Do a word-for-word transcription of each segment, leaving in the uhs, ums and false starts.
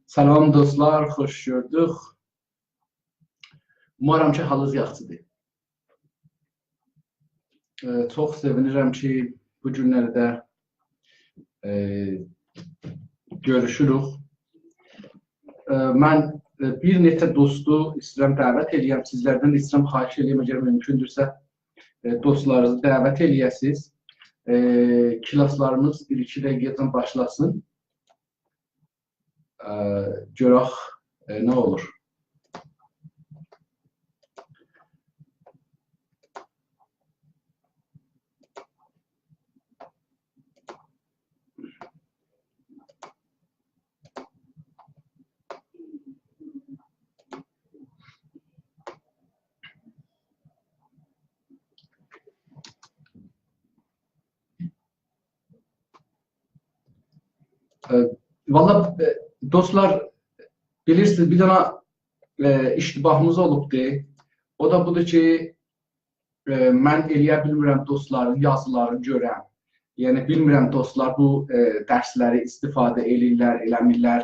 سلام دوستلار، خوش گؤردوک. اومارام کی، حالینیز یاخشیدیر. ائ، چوخ سئوینیرم کی، بو گونلرده، ائ، گؤروشوروک. ائ، من، ائ، بیر نئچه دوستو ایسته‌ییرم دعوت ائله‌یم، سیزلردن ایسته‌ییرم، خواهش ائله‌یم، اگر مومکوندورسه، ائ، دوستلارینیزی دعوت ائله‌یه‌سینیز. ائ، کلاسلاریمیز بیر-ایکی دقیقه‌دن باشلاسین. ائ، گؤرک، ائ، نه اولور. ائ، والله، ائ، دوستلار، بیلیرسینیز، بیر دنه، ائ، اشتباهیمیز اولوبدو. او دا بودور کی، ائ، من ائله‌یه بیلمیرم دوستلارین یازیلارینی گؤرم. یعنی، بیلمیرم دوستلار بو، ائ، درسلری استفاده ائله‌ییرلر، ائله‌میرلر.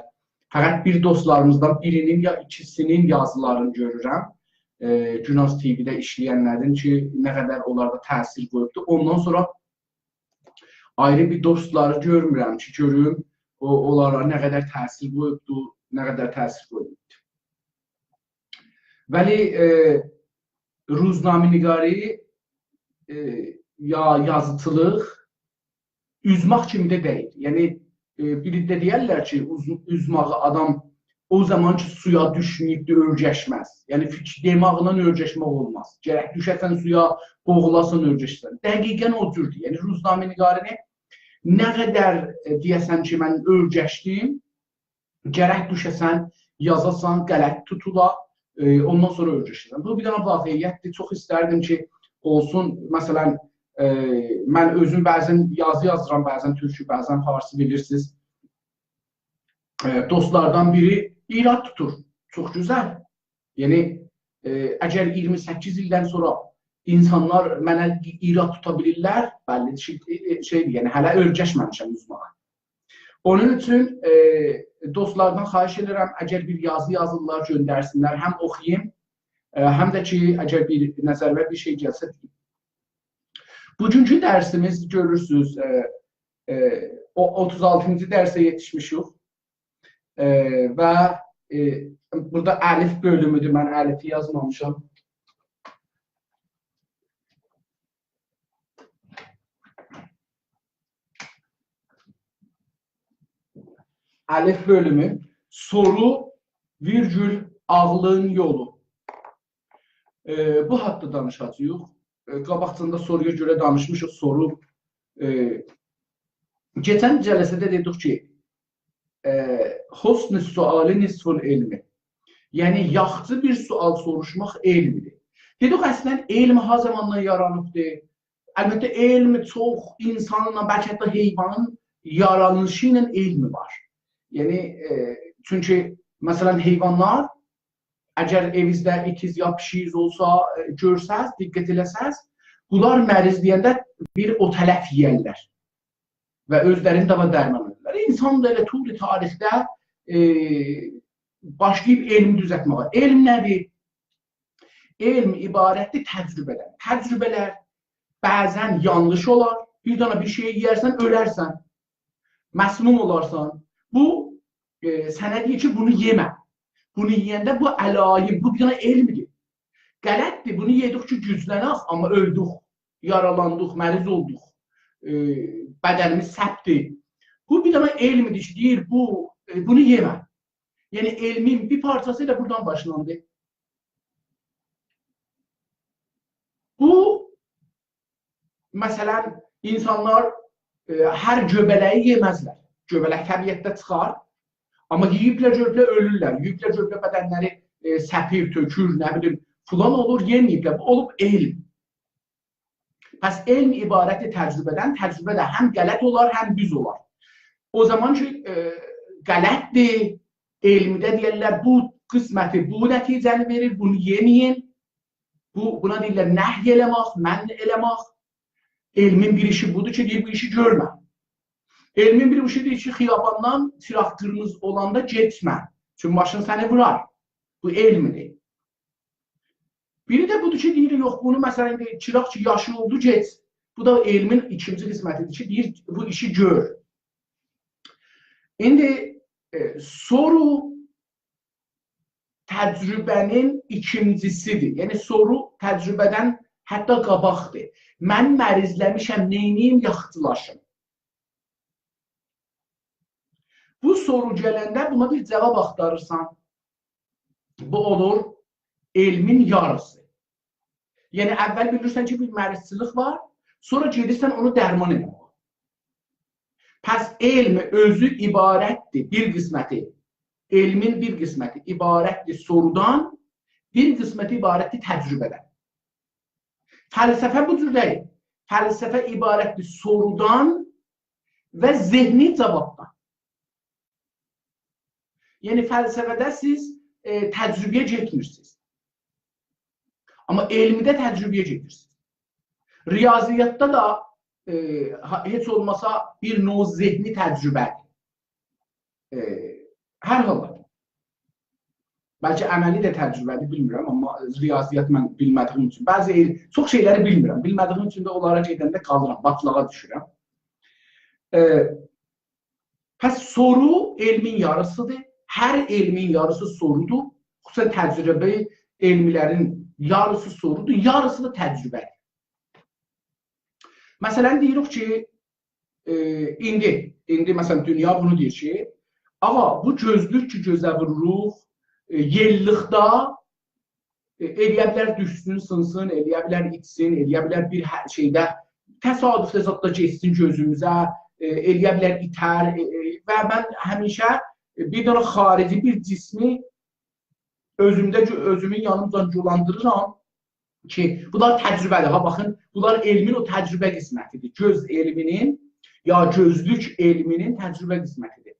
فقط بیر دوستلاریمیزدان بیرینین یا ایکیسینین یازیلارینی گؤرورم. ائ، گوناز تی‌وی‌ده ایشله‌ینلرین کی، نه قدر اونلاردا تأثیر قویوبدور. اوندان سونرا آیری بیر دوستلاری گؤرمورم کی، گؤروم او، اونلارا نه قدر تأثیر قویوبدور، نه قدر تأثیر قویماییبدیر. ولی، ائ، روزنامه‌نگاری، ائ، یا یازیچیلیق اوزماق کیمی ده دئییل. یعنی، ائ، بیری ده دئیرلر کی، اوز-، اوزماغی آدام او زامان کی، سویا دوشمه‌ییبدیر، اؤرگشمز. یعنی، فیکیر دئماغینان اؤرگشمک اولماز. گرک دوشه‌سن سویا، بوغولاسان، اؤرگشه‌سن. دقیقاً او جوردور. یعنی، روزنامه‌نگارینی نه قدر، ائ، دئیه‌سن کی، من اؤرگشدیم، گرک دوشه‌سن، یازاسان، غلط توتولا، ائ، اوندان سونرا اؤرگشه‌سن. بو بیر دنه واقعیتدیر. چوخ ایستردیم کی، اولسون. مثلا، ائ، من اؤزوم بعضا یازی یازیرام، بعضا تورکو، بعضا فارسی، بیلیرسینیز. ائ، دوستلاردان بیری ایراد توتور. چوخ گؤزل. یعنی، ائ، اگر اییرمی سککیز ایلدن سونرا اینسانلار منه ای-، ایراد توتا بیلیرلر، بللی شئی، ائ، ائ، شئیدیر، یعنی هله اؤرگشمه‌میشم اوزماغا. اونون اوچون، ائ، دوستلاردان خواهش ائدیرم، اگر بیر یازی یازیرلار، گؤندرسینلر، هم اوخویوم، ائ، هم ده کی، اگر بیر نظریمه بیر شئی گلسه، دئییم. بوگونکو درسیمیز، گؤرورسونوز، ائ، ائ، او اوتوز آلتینجی درسه یئتیشمیشیک. ائ، و، ائ، بورادا الف بؤلومودور، من الفی یازمامیشام. الف بؤلومو، سورو، ویرگول، عاغلین یولو. ائ، بو حاقدا دانیشاجاغیق. ائ، قاباقجادان دا سورویا گؤره دانیشمیشیق. سورو، ائ، کئچن جلسه‌ده دئدیک کی، ائ، «حسن السؤال نصف العلم». یعنی، یاخشی بیر سؤال سوروشماق علمدیر. دئدیک، اصلا علم ها زاماندان یارانیبدیر؟ البته، علم چوخ اینسانلا، بلکه حتی حیوانین یارانیشی ایله علمی وار. یعنی، ائ، چونکی، مثلا، حیوانلار، اگر ائوینیزده ایتیز یا پیشیگیز اولسا، ائ، گؤرسز، دقت ائله‌سز، بونلار مریضله‌ینده بیر او طرف یئیرلر و اؤزلرینی داوا درمان ائدیرلر. اینسان دا ائله طول تاریخده، ائ، باشلاییب علمی دوزلتمه‌یه. علم نه‌دیر؟ علم عبارتدیر تجربه‌دن. تجربه‌لر بعضا یانلیش اولار. بیر دنه بیر شئی یئیرسن، اؤلرسن. مسموم اولارسان. بو، ائ، سنه دئییر کی، بونو یئمه. بونو یئینده بو علائم، بو بیر دنه علمدیر. غلطدیر، بونو یئدیک کی، گوجلنک، آمما اؤلدوک، یارالاندیق، مریض اولدوق، ائ، بدنیمیز سبتدی. بو بیر دنه علمدیر کی، دئییر، بو، ائ، بونو یئمه. یعنی، علمین بیر پارچاسی ائله بورادان باشلاندی. بو، مثلا، اینسانلار، ائ، هر گؤبه‌له‌یی یئمزلر. گؤبه‌لک طبیعتده چیخار، آمما یئییبلر، گؤروبلر، اؤلورلر. یئییبلر، گؤروبلر، بدنلری، ائ، سپیر، تؤکور، نه بیلیم، فلان اولور، یئمه‌ییبلر. بو اولوب علم. پس علم عبارتدیر تجربه‌دن، تجربه ده هم غلط اولار، هم دوز اولار. او زامان کی، ائ، غلطدیر، علمده دئیرلر، بو قسمتی، بو نتیجه‌نی وئریر، بونو یئمه‌یین، بو، بونا دئییرلر نهی ائله‌مک، منع ائله‌مک. علمین بیر ایشی بودور کی، دئییر، بو ایشی گؤرمه. علمین بیر ایشی دئییر کی، خیاباندان چیراق قیرمیزی اولاندا گئتمه. چونکی ماشین سنی وورار. بو علمدیر. بیری ده بودور کی، دئییر، یوخ، بونو، مثلا، ایندی چیراغ کی، یاشی اولدو، گئت. بو دا علمین ایکینجی قسمتیدیر کی، دئییر، بو ایشی گؤر. ایندی، ائ، سورو تجربه‌نین ایکینجیسیدیر. یعنی، سورو تجربه‌دن حتی قاباقدیر. «من مریضله‌میشم، نئینیییم، یاخشیلاشیم؟» بو سورو گلنده بونا بیر جاواب آختاریرسان. بو اولور علمین یاریسی. یعنی، اول بیلیرسن کی، بیر مریضچیلیک وار، سونرا گئدیرسن اونو درمان ائتمه‌یه. پس علم اؤزو عبارتدیر، بیر قسمتی، علمین بیر قسمتی عبارتدیر سورودان، بیر قسمتی عبارتدیر تجربه‌دن. فلسفه بو جور دئییل. فلسفه عبارتدیر سورودان و ذهنی جاوابدان. یعنی، فلسفه‌ده سیز، ائ، تجربه‌یه گئتمیرسینیز. آمما علمده تجربه‌یه گئدیرسینیز. ریاضیاتدا دا، ائ، ها-، هئچ اولماسا بیر نوع ذهنی تجربه‌دیر. ائ، هر حالدا. بلکه عملی ده تجربه‌دیر، بیلمیرم، آمما ریاضیات من بیلمه‌دیییم اوچون، بعضی ائل-، چوخ شئیلری بیلمیرم. بیلمه‌دیییم اوچون ده اونلارا گئدنده قالیرام، باتلاغا دوشورم. ائ، پس سورو علمین یاریسیدیر. هر علمین یاریسی سورودور. خصوصا تجربه علملرین یاریسی سورودور، یاریسی دا تجربه‌دیر. مثلا، دئییریک کی، ائ، ایندی، ایندی، مثلا، دونیا بونو دئییر کی، آغا، بو گؤزلوک کی، گؤزه ووروروق، ائ، یئللیکدا، ائ، ائلیه بیلر دوشسون، سینسین، ائلیه بیلر ایتسین، ائلیه بیلر بیر هه-، شئیده، تصادفده زاددا گئتسین گؤزوموزه، ائ، ائلیه بیلر ایتر، ائ، ائ، و من همیشه، ائ، بیر دنه خارجی بیر جسمی اؤزومده گؤ-، اؤزومون یانیمجان دولاندیریرام کی، بونلار تجربه‌دیر. ها، باخین، بونلار علمین او تجربه قسمتیدیر. گؤز علمینین، یا گؤزلوک علمینین تجربه قسمتیدیر.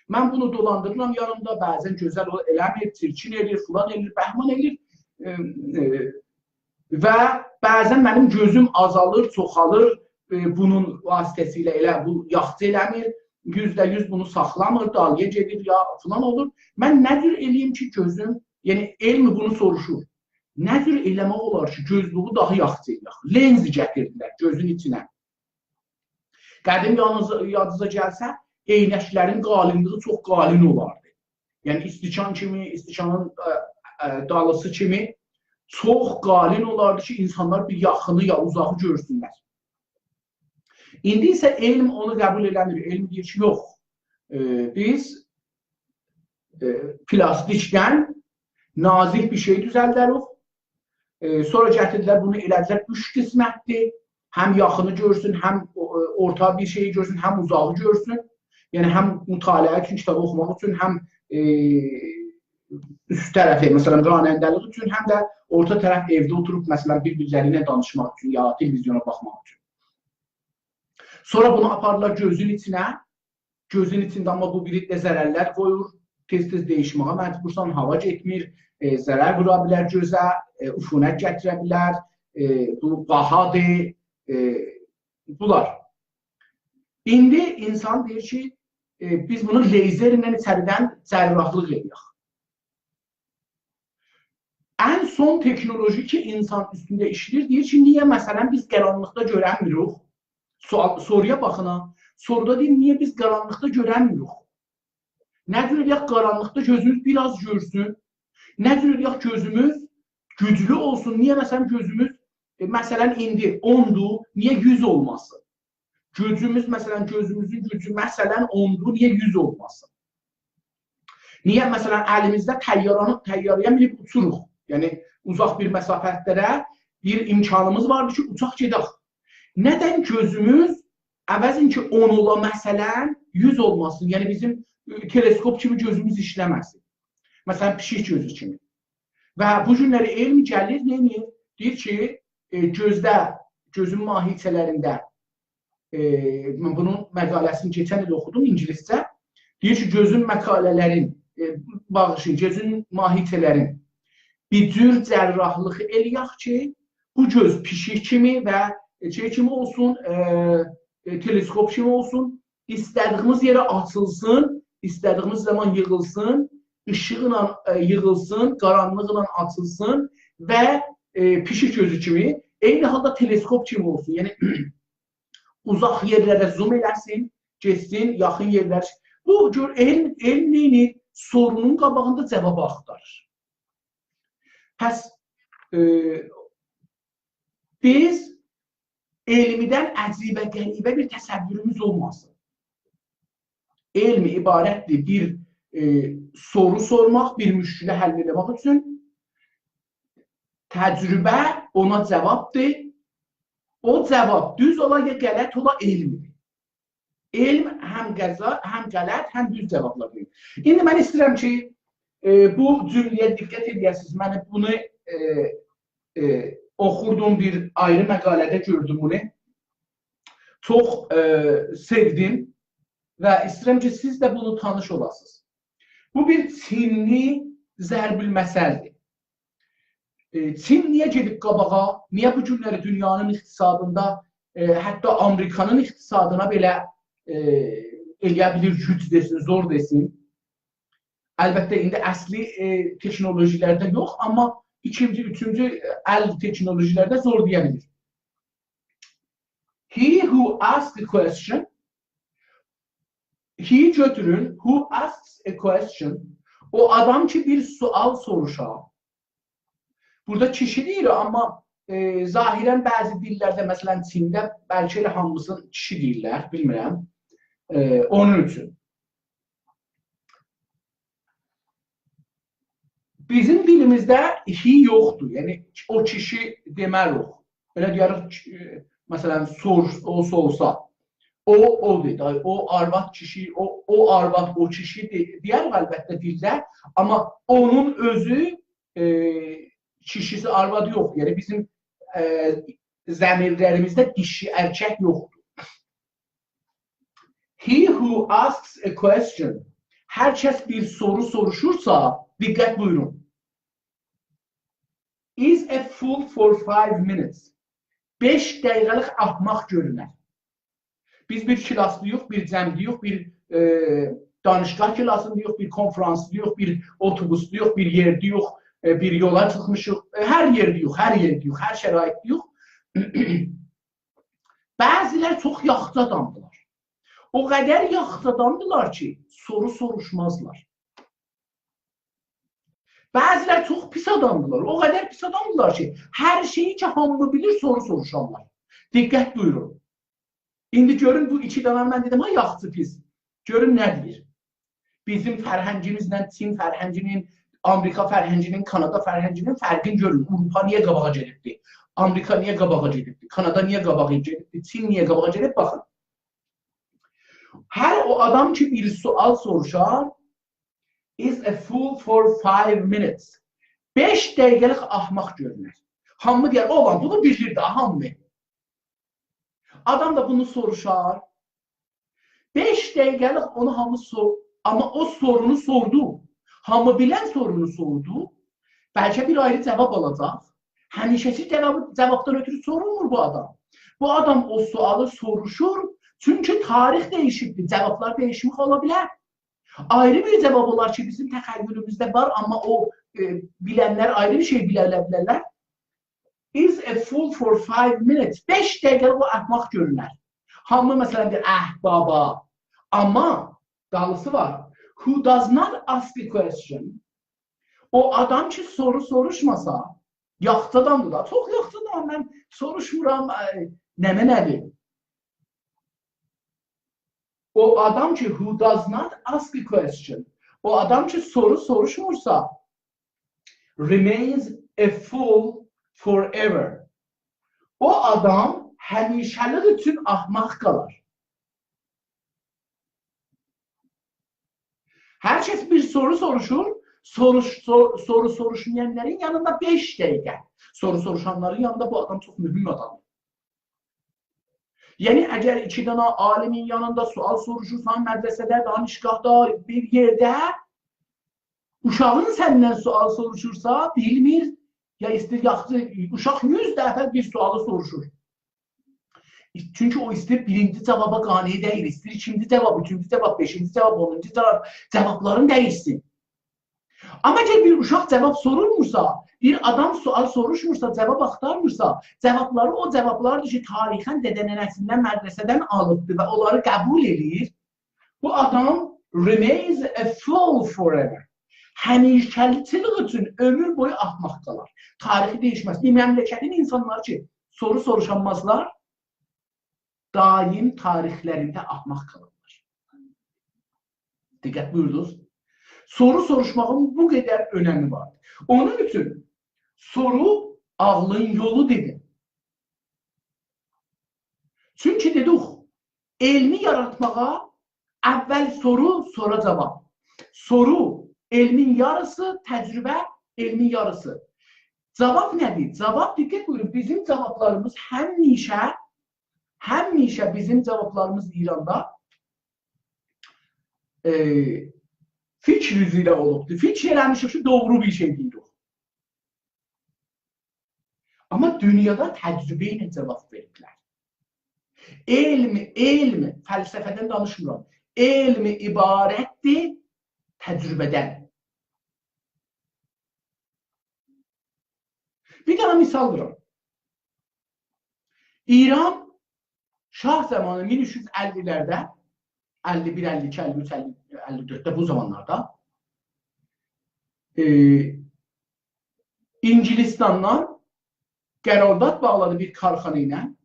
من بونو دولاندیریرام یانیمدا، بعضا گؤزل او ائله‌میر، چیرکین ائله‌ییر، فلان ائله‌ییر، بهمان ائله‌ییر. ائ، ائ، و بعضا منیم گؤزوم آزالیر، چوخالیر، ائ، بونون واسطه‌سیله ائله بو یاخشی ائله‌میر، یوزده یوز بونو ساخلامیر، دالییا گئدیر، یا فلان اولور. من نه جور ائله‌ییم کی، گؤزوم، یعنی علم بونو سوروشور. نه جور ائله‌مک اولار کی، گؤزلویو داها یاخشی ائله‌یک؟ لنز گتیردیلر گؤزون ایچینه. قدیم یالنیز یادینیزا گلسه، عینکلرین قالینلیغی چوخ قالین اولاردی. یعنی، استکان کیمی، استکانین، ائ، ائ، دالیسی کیمی چوخ قالین اولاردی کی، اینسانلار بیر یاخینی یا اوزاغی گؤرسونلر. ایندی ایسه علم اونو قبول ائله‌میر. علم دئییر کی، یوخ، ائ، بیز، ائ، پلاستیکدن نازیک بیر شئی دوزلدریک. ائ، سونرا گتیردیلر، بونو ائله‌دیلر اوچ قسمتدیر. هم یاخینی گؤرسون، هم او-، ائ، اورتا بیر شئیی گؤرسون، هم اوزاغی گؤرسون. یعنی، هم مطالعه اوچون، کیتابی اوخوماق اوچون، هم، ائ، اوست طرفی، مثلا، راننده‌لیک اوچون، هم ده اورتا طرف ائوده اوتوروب، مثلا، بیر-بیرلری ایله دانیشماق اوچون، یا تلویزیونا باخماق اوچون. سونرا بونو آپاریرلار گؤزون ایچینه. گؤزون ایچینده آمما بو بیر عده ضررلر قویور. تئز-تئز دییشمه‌یه مجبورسان، هاوا گئتمیر، ائ، ضرر وورا بیلر گؤزه، ائ، عفونت گتیره بیلر، ائ، بو باهادیر، ائ، بونلار. ایندی اینسان دئییر کی، ائ، بیز بونو لیزرله ایچریدن جراحلیق ائله‌یک. ان سون تکنولوژی کی، اینسان اوستونده ایشله‌ییر، دئییر کی، نییه، مثلا، بیز قارانلیقدا گؤرنمیریک؟ سؤال، سورویا باخین ها. سورودا دئییر، نییه بیز قارانلیقدا گؤرنمیریک؟ نه جور ائله‌یک قارانلیقدا گؤزوموز بیر آز گؤرسون؟ نه جور ائله‌یک گؤزوموز گوجلو اولسون؟ نییه، مثلا، گؤزوموز، ائ، مثلا، ایندی اوندور، نییه یوز اولماسین؟ گوجوموز، مثلا، گؤزوموزون گوجو، مثلا، اوندور، نییه یوز اولماسین؟ نییه، مثلا، الیمیزده طیاره‌نی، طیاره‌یه مینیب اوچوروق؟ یعنی، اوزاق بیر مسافتلره بیر امکانیمیز واردیر کی، اوچاق گئدک. ندن گؤزوموز عوضین کی، اون اولا، مثلا، یوز اولماسین؟ یعنی، بیزیم، ائ، تلسکوپ کیمی گؤزوموز ایشله‌مه‌سین. مثلا، پیشیک گؤزو کیمی. و بو گونلری علم گلیر، نئینیر؟ دئییر کی، ائ، گؤزده، گؤزون ماهیچه‌لرینده، ائ، من بونون مقاله‌سینی کئچن ایل اوخودوم اینگیلیسجه. دئییر کی، گؤزون مقاله‌لرین، ائ، باغیشلایین، گؤزون ماهیچه‌لرین بیر جور جراحلیق ائله‌یک کی، بو گؤز پیشیک کیمی و، ائ، شئی کیمی اولسون، ائ، ائ، تلسکوپ کیمی اولسون، ایسته‌دیییمیز یئره آچیلسین، ایسته‌دیییمیز زامان ییغیلسین، ایشیقلا، ائ، ییغیلسین، قارانلیقلا آچیلسین و، ائ، پیشیک گؤزو کیمی، عینی حالدا تلسکوپ کیمی اولسون. یعنی، اوزاق یئرلره زوم ائله‌سین، گئتسین، یاخین یئرلر. بو جور علم، علم نئینیر؟ سورونون قاباغیندا جاوابی آختاریر. پس، ائ، بیز علمیدن عجیبه غریبه بیر تصوروموز اولماسین. علم عبارتدیر بیر، ائ، سورو سورماق، بیر مشکلی حل ائله‌مک اوچون. تجربه اونا جاوابدیر. او جاواب دوز اولا یا غلط اولا، علمدیر. علم هم غذا، هم غلط، هم دوز جاوابلار وئریر. ایندی من ایسته‌ییرم کی، ائ، بو جمله‌یه دقت ائده‌سینیز. من بونو، ائ، ائ، اوخوردوم، بیر آیری مقاله‌ده گؤردوم بونو. چوخ، ائ، سئودیم و ایسته‌ییرم کی، سیز ده بونو تانیش اولاسینیز. بو بیر چینلی ضرب‌المثل‌دیر. ائ، چین نییه گئدیب قاباغا؟ نییه بو گونلری دونیانین اقتصادیندا، ائ، حتی آمریکانین اقتصادینا بئله، ائ، ائلیه بیلیر، گوج دئسین، زور دئسین؟ البته، ایندی اصلی، ائ، تکنولوژی‌لرده یوخ، آمما ایکینجی، اوچونجو، ائ، ال تکنولوژی‌لرده زور دئیه بیلیر. He who asks a question, he گؤتورون, who asks a question, او آدام کی، بیر سؤال سوروشار. بورادا کیشی دئییر، آمما، ائ، ظاهراً بعضی دیللرده، مثلاً، چینده بلکه ائله هامیسینی کیشی دئییرلر، بیلمیرم. ائ، اونون اوچون. بیزیم دیلیمیزده he یوخدور. یعنی، او کیشی دئمه‌ریک. ائله دئیه‌ریک کی، ائ، مثلاً، سور-، او سورسا. او، او دئدی، او آرواد کیشی، او، او آرواد، او کیشی دئ-، دئیه‌ریک البته دیلده. آمما اونون اؤزو، ائ، کیشی‌سی، آروادی یوخدور. یعنی، بیزیم، ائ، ضمیرلریمیزده دیشی، ائرکک یوخدور. He who asks a question, هر کس بیر سورو سوروشورسا، دقت بویورون، is a fool for five minutes. بئش دقیقه‌لیک احمق گؤرونر. بیز بیر کلاسدایوخ، بیر جمعده‌یوخ، بیر، ائ، دانشگاه کلاسیندایوخ، بیر کنفرانسدایوخ، بیر اوتوبوسدایوخ، بیر یئرده‌یوخ، ائ، بیر یولا چیخمیشیق، ائ، هر یئرده‌یوخ، هر یئرده‌یوخ، هر شرایطده‌یوخ. بعضی‌لر چوخ یاخشی آدامدیلار. او قدر یاخشی آدامدیلار کی، سورو سوروشمازلار. بعضی‌لر چوخ پیس آدامدیلار. او قدر پیس آدامدیلار کی، هر شئیی کی، هامی بیلیر، سورو سوروشارلار. دقت بویورون. ایندی گؤرون، بو ایکی دنه من دئدیم، ها، یاخشی، پیس. گؤرون نه دئییر. بیزیم فرهنگیمیزله چین فرهنگی‌نین، آمریکا فرهنگی‌نین، کانادا فرهنگی‌نین فرقینی گؤرون. آوروپا نییه قاباغا گئدیبدی؟ آمریکا نییه قاباغا گئدیبدی؟ کانادا نییه قاباغا گئدیبدی؟ چین نییه قاباغا گئدیب؟ باخین. هر او آدام کی، بیر سؤال سوروشار، is a fool for five minutes. بئش دقیقه‌لیک احمق گؤرونر. هامی دئیر، «اوغلان، بونو بیلیر ده هامی.» آدام دا بونو سوروشار. بئش دقیقه‌لیک اونو هامی سور-، آمما او سورونو سوردو. هامی بیلن سورونو سوردو. بلکه بیر آیری جاواب آلاجاق. همیشه‌سی جاواب، جاوابدان اؤترو سورولمور بو آدام. بو آدام او سؤالی سوروشور، چونکی تاریخ دییشیبدیر، جاوابلار دییشمیش اولا بیلر. آیری بیر جاواب اولار کی، بیزیم تخیلوموزده وار، آمما او، ائ، بیلنلر آیری بیر شئی بیله بیلرلر. Is a fool for five minutes. بئش دقیقه او احمق گؤرونر. هامی، مثلا، دئییر، «اه، بابا.» آمما دالیسی وار. Who does not ask a question. او آدام کی، سورو سوروشماسا، یاخشی آدامدیر دا، چوخ یاخشی آدام، من سوروشمورام، ائ، نمنه‌دیر؟ او آدام کی، who does not ask a question، او آدام کی، سورو سوروشمورسا، remains a fool forever. او آدام همیشه‌لیک اوچون احمق قالار. هر کس بیر سورو سوروشور، سوروش-، سو-، سورو سوروشمایانلارین یانیندا بئش دقیقه، سورو سوروشانلارین یانیندا بو آدام چوخ مهم آدامدیر. یعنی، اگر ایکی دنه عالیمین یانیندا سؤال سوروشورسان، مدرسه‌ده، دانشگاهدا، بیر یئرده، اوشاغین سندن سؤال سوروشورسا، بیلمیر، یا ایسته‌ییر یاخشی، اوشاق یوز دفعه بیر سؤالی سوروشور. چونکی او ایسته‌ییر بیرینجی جاوابا قانع دئییل، ایسته‌ییر ایکینجی جاواب، اوچونجو جاواب، بئشینجی جاواب، اونونجو جاواب، جاوابلارین دییشسین. آمما اگر بیر اوشاق جاواب سورولمورسا، بیر آدام سؤال سوروشمورسا، جاواب آختارمیرسا، جاوابلاری او جاوابلاردیر کی، تاریخاً دده-ننه‌سیندن، مدرسه‌دن آلیبدیر و اونلاری قبول ائله‌ییر، بو آدام remains a fool forever. همیشه‌لیک اوچون عؤمور بویو احمق قالار. تاریخی دییشمز. بیر مملکتین اینسانلاری کی، سورو سوروشانمازلار، دائم تاریخلرینده احمق قالیرلار. دقت بویوردونوز؟ سورو سوروشماغین بو قدر اؤنمی وار. اونون اوچون سورو عاغلین یولو دئدیم. چونکی دئدیک، علمی یاراتماغا اول سورو، سونرا جاواب. سورو علمین یاریسی، تجربه علمین یاریسی. جاواب نه‌دیر؟ جاواب، دقت بویورون، بیزیم جاوابلاریمیز همیشه، همیشه بیزیم جاوابلاریمیز ایراندا، ائ، فیکر اوزو ایله اولوبدور. فیکر ائله‌میشیک کی، دوغرو بیر شئی دئییریک. آمما دونیادا تجربه ایله جاواب وئریرلر. علم، علم، فلسفه‌دن دانیشمیرام. علم عبارتدیر تجربه‌دن. بیر دنه مثال وورام. ایران شاه زامانی مین اوچ یوز اللی‌لرده، اللی بیر، اللی ایکی، اللی اوچ، اللی، اللی دؤردده، بو زامانلاردا، ائ، اینگیلیستاندان قرارداد باغلادی بیر کارخانا ایله.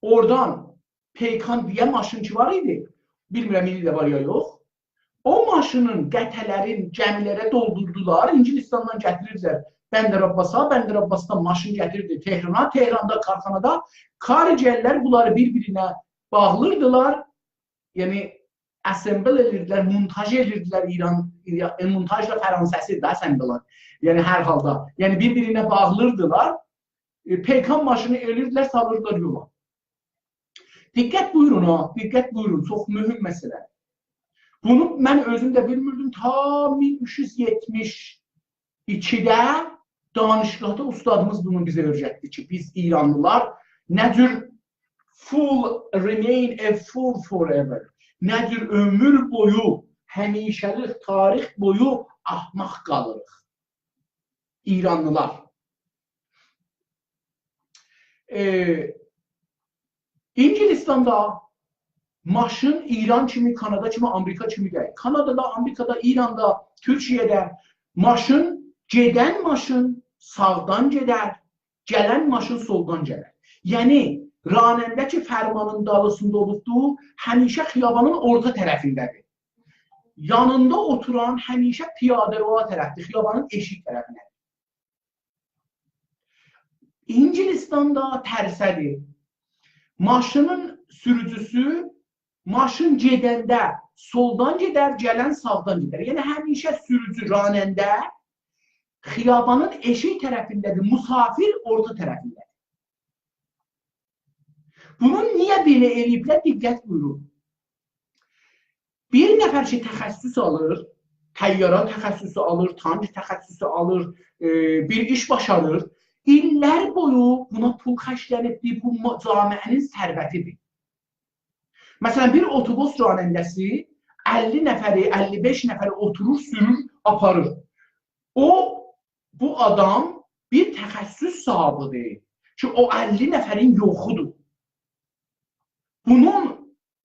اورادان پیکان دئیه ماشین کی وار ایدی. بیلمیرم، ایندی ده وار یا یوخ. او ماشینین قطعه‌لرین گمی‌لره دولدوردولار، اینگیلیستاندان گتیریردیلر بندرعباسا، بندرعباسدان ماشین گتیریردی تهرانا، تهراندا کارخانادا کارگرلر بونلاری بیر-بیرینه باغلیردیلار، یعنی assemble ائدیردیلر، مونتاژ ائدیردیلر ایران، ایران، ائ، مونتاژ دا فرانسه‌سی ده، assembly، یعنی هر حالدا، یعنی بیر-بیرینه باغلیردیلار، ائ، پیکان ماشینی ائلیردیلر، سالیردیلار یولا. دقت بویورون ها، دقت بویورون، چوخ مهم مسئله. بونو من اؤزوم ده بیلمیردیم، تا مین اوچ یوز یئتمیش ایکیده دانشگاهدا اوستادیمیز بونو بیزه اؤیرتدی کی، بیز ایرانلیلار نه جور fool، remain a fool forever، نه جور عؤمور بویو، همیشه‌لیک، تاریخ بویو احمق قالیریق. ایرانلیلار. ائ، اینگیلیستاندا ماشین ایران کیمی، کانادا کیمی، آمریکا کیمی دئییل. کانادادا، آمریکادا، ایراندا، تورکیه‌ده ماشین، گئدن ماشین ساغدان گئدر، گلن ماشین سولدان گلر. یعنی، راننده کی فرمانین دالیسیندا اولوبدور، همیشه خیابانین اورتا طرفینده‌دیر. یانیندا اوتوران همیشه پیاده‌رویا طرفدیر، خیابانین ائشیک طرفینه. اینگیلیستاندا ترسه‌دیر. ماشینین سوروجوسو، ماشین گئدنده سولدان گئدر، گلن ساغدان گئدر. یعنی همیشه سوروجو، راننده خیابانین ائشیک طرفینده‌دیر، مسافر اورتا طرفینده‌دیر. بونو نییه بئله ائله‌ییبلر، دقت بویورون. بیر نفر کی تخصص آلیر، طیاره تخصصو آلیر، تانک تخصصو آلیر، ائ، بیر ایش باشاریر، ایللر بویو بونا پول خرجله‌نیبدیر، بو ما-، جامعه‌نین ثروتیدیر. مثلا، بیر اوتوبوس راننده‌سی اللی نفری، اللی بئش نفری اوتورور، سورور، آپاریر. او، بو آدام بیر تخصص صاحیبیدیر کی، او اللی نفرین یوخودور. بونون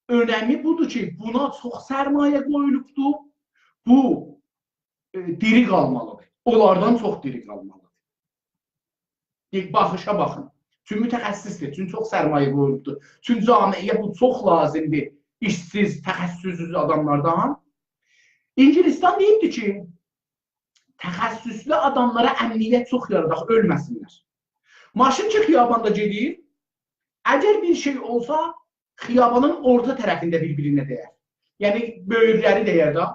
اؤنمی بودور کی، بونا چوخ سرمایه قویولوبدور، بو، ائ، دیری قالمالیدیر. اونلاردان چوخ دیری قالمالیدیر. بیر باخیشا باخین. چون متخصصدیر، چون چوخ سرمایه قویولوبدور. چون جامعه‌یه بو چوخ لازیمدیر، ایشسیز، تخصصسوز آداملاردان. اینگیلیستان دئییبدی کی، تخصصلو آداملارا امنیت چوخ یاراداق، اؤلمه‌سینلر. ماشین کی خیاباندا گئدیر، اگر بیر شئی اولسا، خیابانین اورتا طرفینده بیر-بیرینه دیر. یعنی، بؤیورلری دیر ده.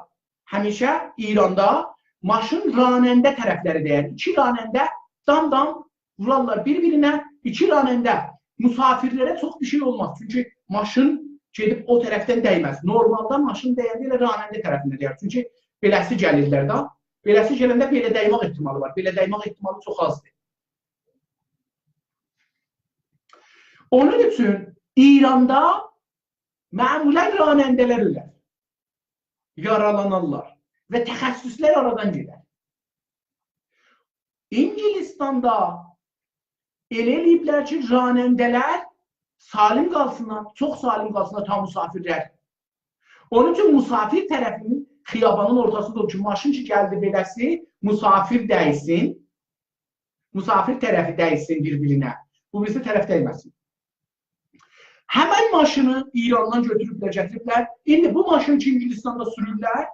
همیشه ایراندا ماشین راننده طرفلری دیر. ایکی راننده دام-دام وورارلار بیر-بیرینه، ایکی راننده. مسافرلره چوخ بیر شئی اولماز. چونکی ماشین گئدیب او طرفدن دیمز. نورمالدا ماشین دینده ائله راننده طرفینده دیر. چونکی بئله‌سی گلیرلر ده. بئله‌سی گلنده بئله دیمک احتمالی وار. بئله دیمک احتمالی چوخ آزدیر. اونون اوچون ایراندا معمولا راننده‌لر اؤلر، یارالانارلار و تخصصلر آرادان گئدر. انگلستاندا ائله ائله‌ییبلر کی، راننده‌لر سالم قالسینلار، چوخ سالم قالسینلار تا مسافرلر. اونون اوچون مسافر طرفینین خیابانین اورتاسیندا اولور کی، ماشین کی گلدی بئله‌سی، مسافر دیسین. مسافر طرفی دیسین بیر-بیرینه. بو بیریسی طرف دیمه‌سین. همن ماشینی ایراندان گؤتوروبلر، گتیریبلر. ایندی بو ماشینی کی انگلستاندا سورورلر،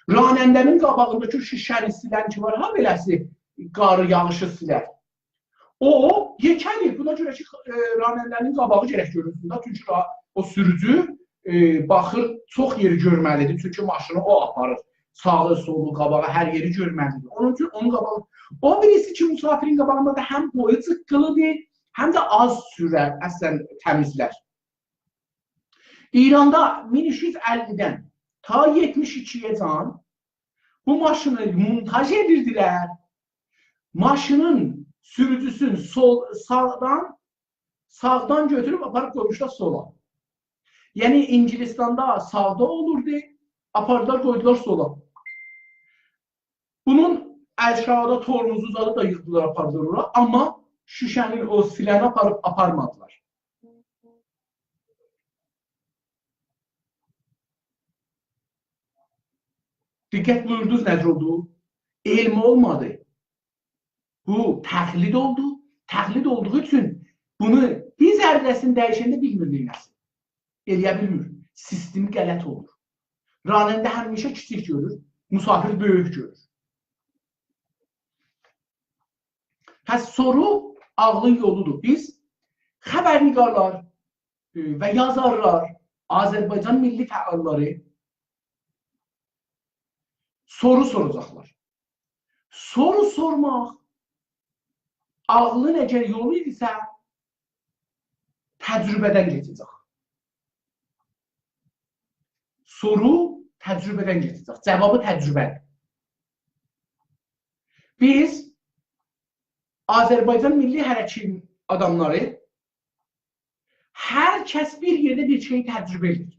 راننده‌نین قاباغینداکی شیشه‌نی سیلن کی وار ها، بئله‌سی قاری، یاغیشی سیلر. او، یئکه‌دیر. بونا گؤره کی، ائ، راننده‌نین قاباغی گرک گؤرونسون دا. چونکی را-، او سوروجو، ائ، باخیر، چوخ یئری گؤرمه‌لیدیر. چونکی ماشینی او آپاریر. ساغی، سولو، قاباغی، هر یئری گؤرمه‌لیدیر. اونون اوچون اونون قاباغی، او بیریسی کی مسافرین قاباغیندا دا هم بویو جیققیلیدیر، هم ده آز سورر، اصلاً تمیزلر. ایراندا مین اوچ یوز اللی‌دن تا یئتمیش ایکی‌یه‌جان بو ماشینی مونتاژ ائدیردیلر. ماشینین سوروجوسون سول، ساغدان، ساغدان گؤتوروب آپاریب قویموشلار سولا. یعنی انگلستاندا ساغدا اولوردو، آپاردیلار قویدولار سولا. بونون آشاغیدا تورموزو زادی دا ییغدیلار، آپاردیلار اورا. آمما شیشه‌نین او سیلنی آپاریب آپارمادیلار. دقت بویوردونوز، نه جور اولدو؟ علم اولمادی. بو تقلید اولدو. تقلید اولدوغو اوچون بونو بیر ذره‌سینی دییشنده بیلمیر نئینه‌سین. ائلیه بیلمیر. سیستمی غلط اولور. راننده همیشه کیچیک گؤرور، مسافر بؤیوک گؤرور. پس سورو عاغلین یولودور. بیز خبرنگارلار، ائ، و یازارلار، آذربایجان میللی فعاللاری سورو سوراجاقلار. سورو سورماق عاغلین اگر یولو ایدیسه، تجربه‌دن کئچه‌جک. سورو تجربه‌دن کئچه‌جک. جاوابی تجربه‌دیر. بیز آذربایجان میللی حرکتین آداملاری، هر کس بیر یئرده بیر شئیی تجربه ائدیر.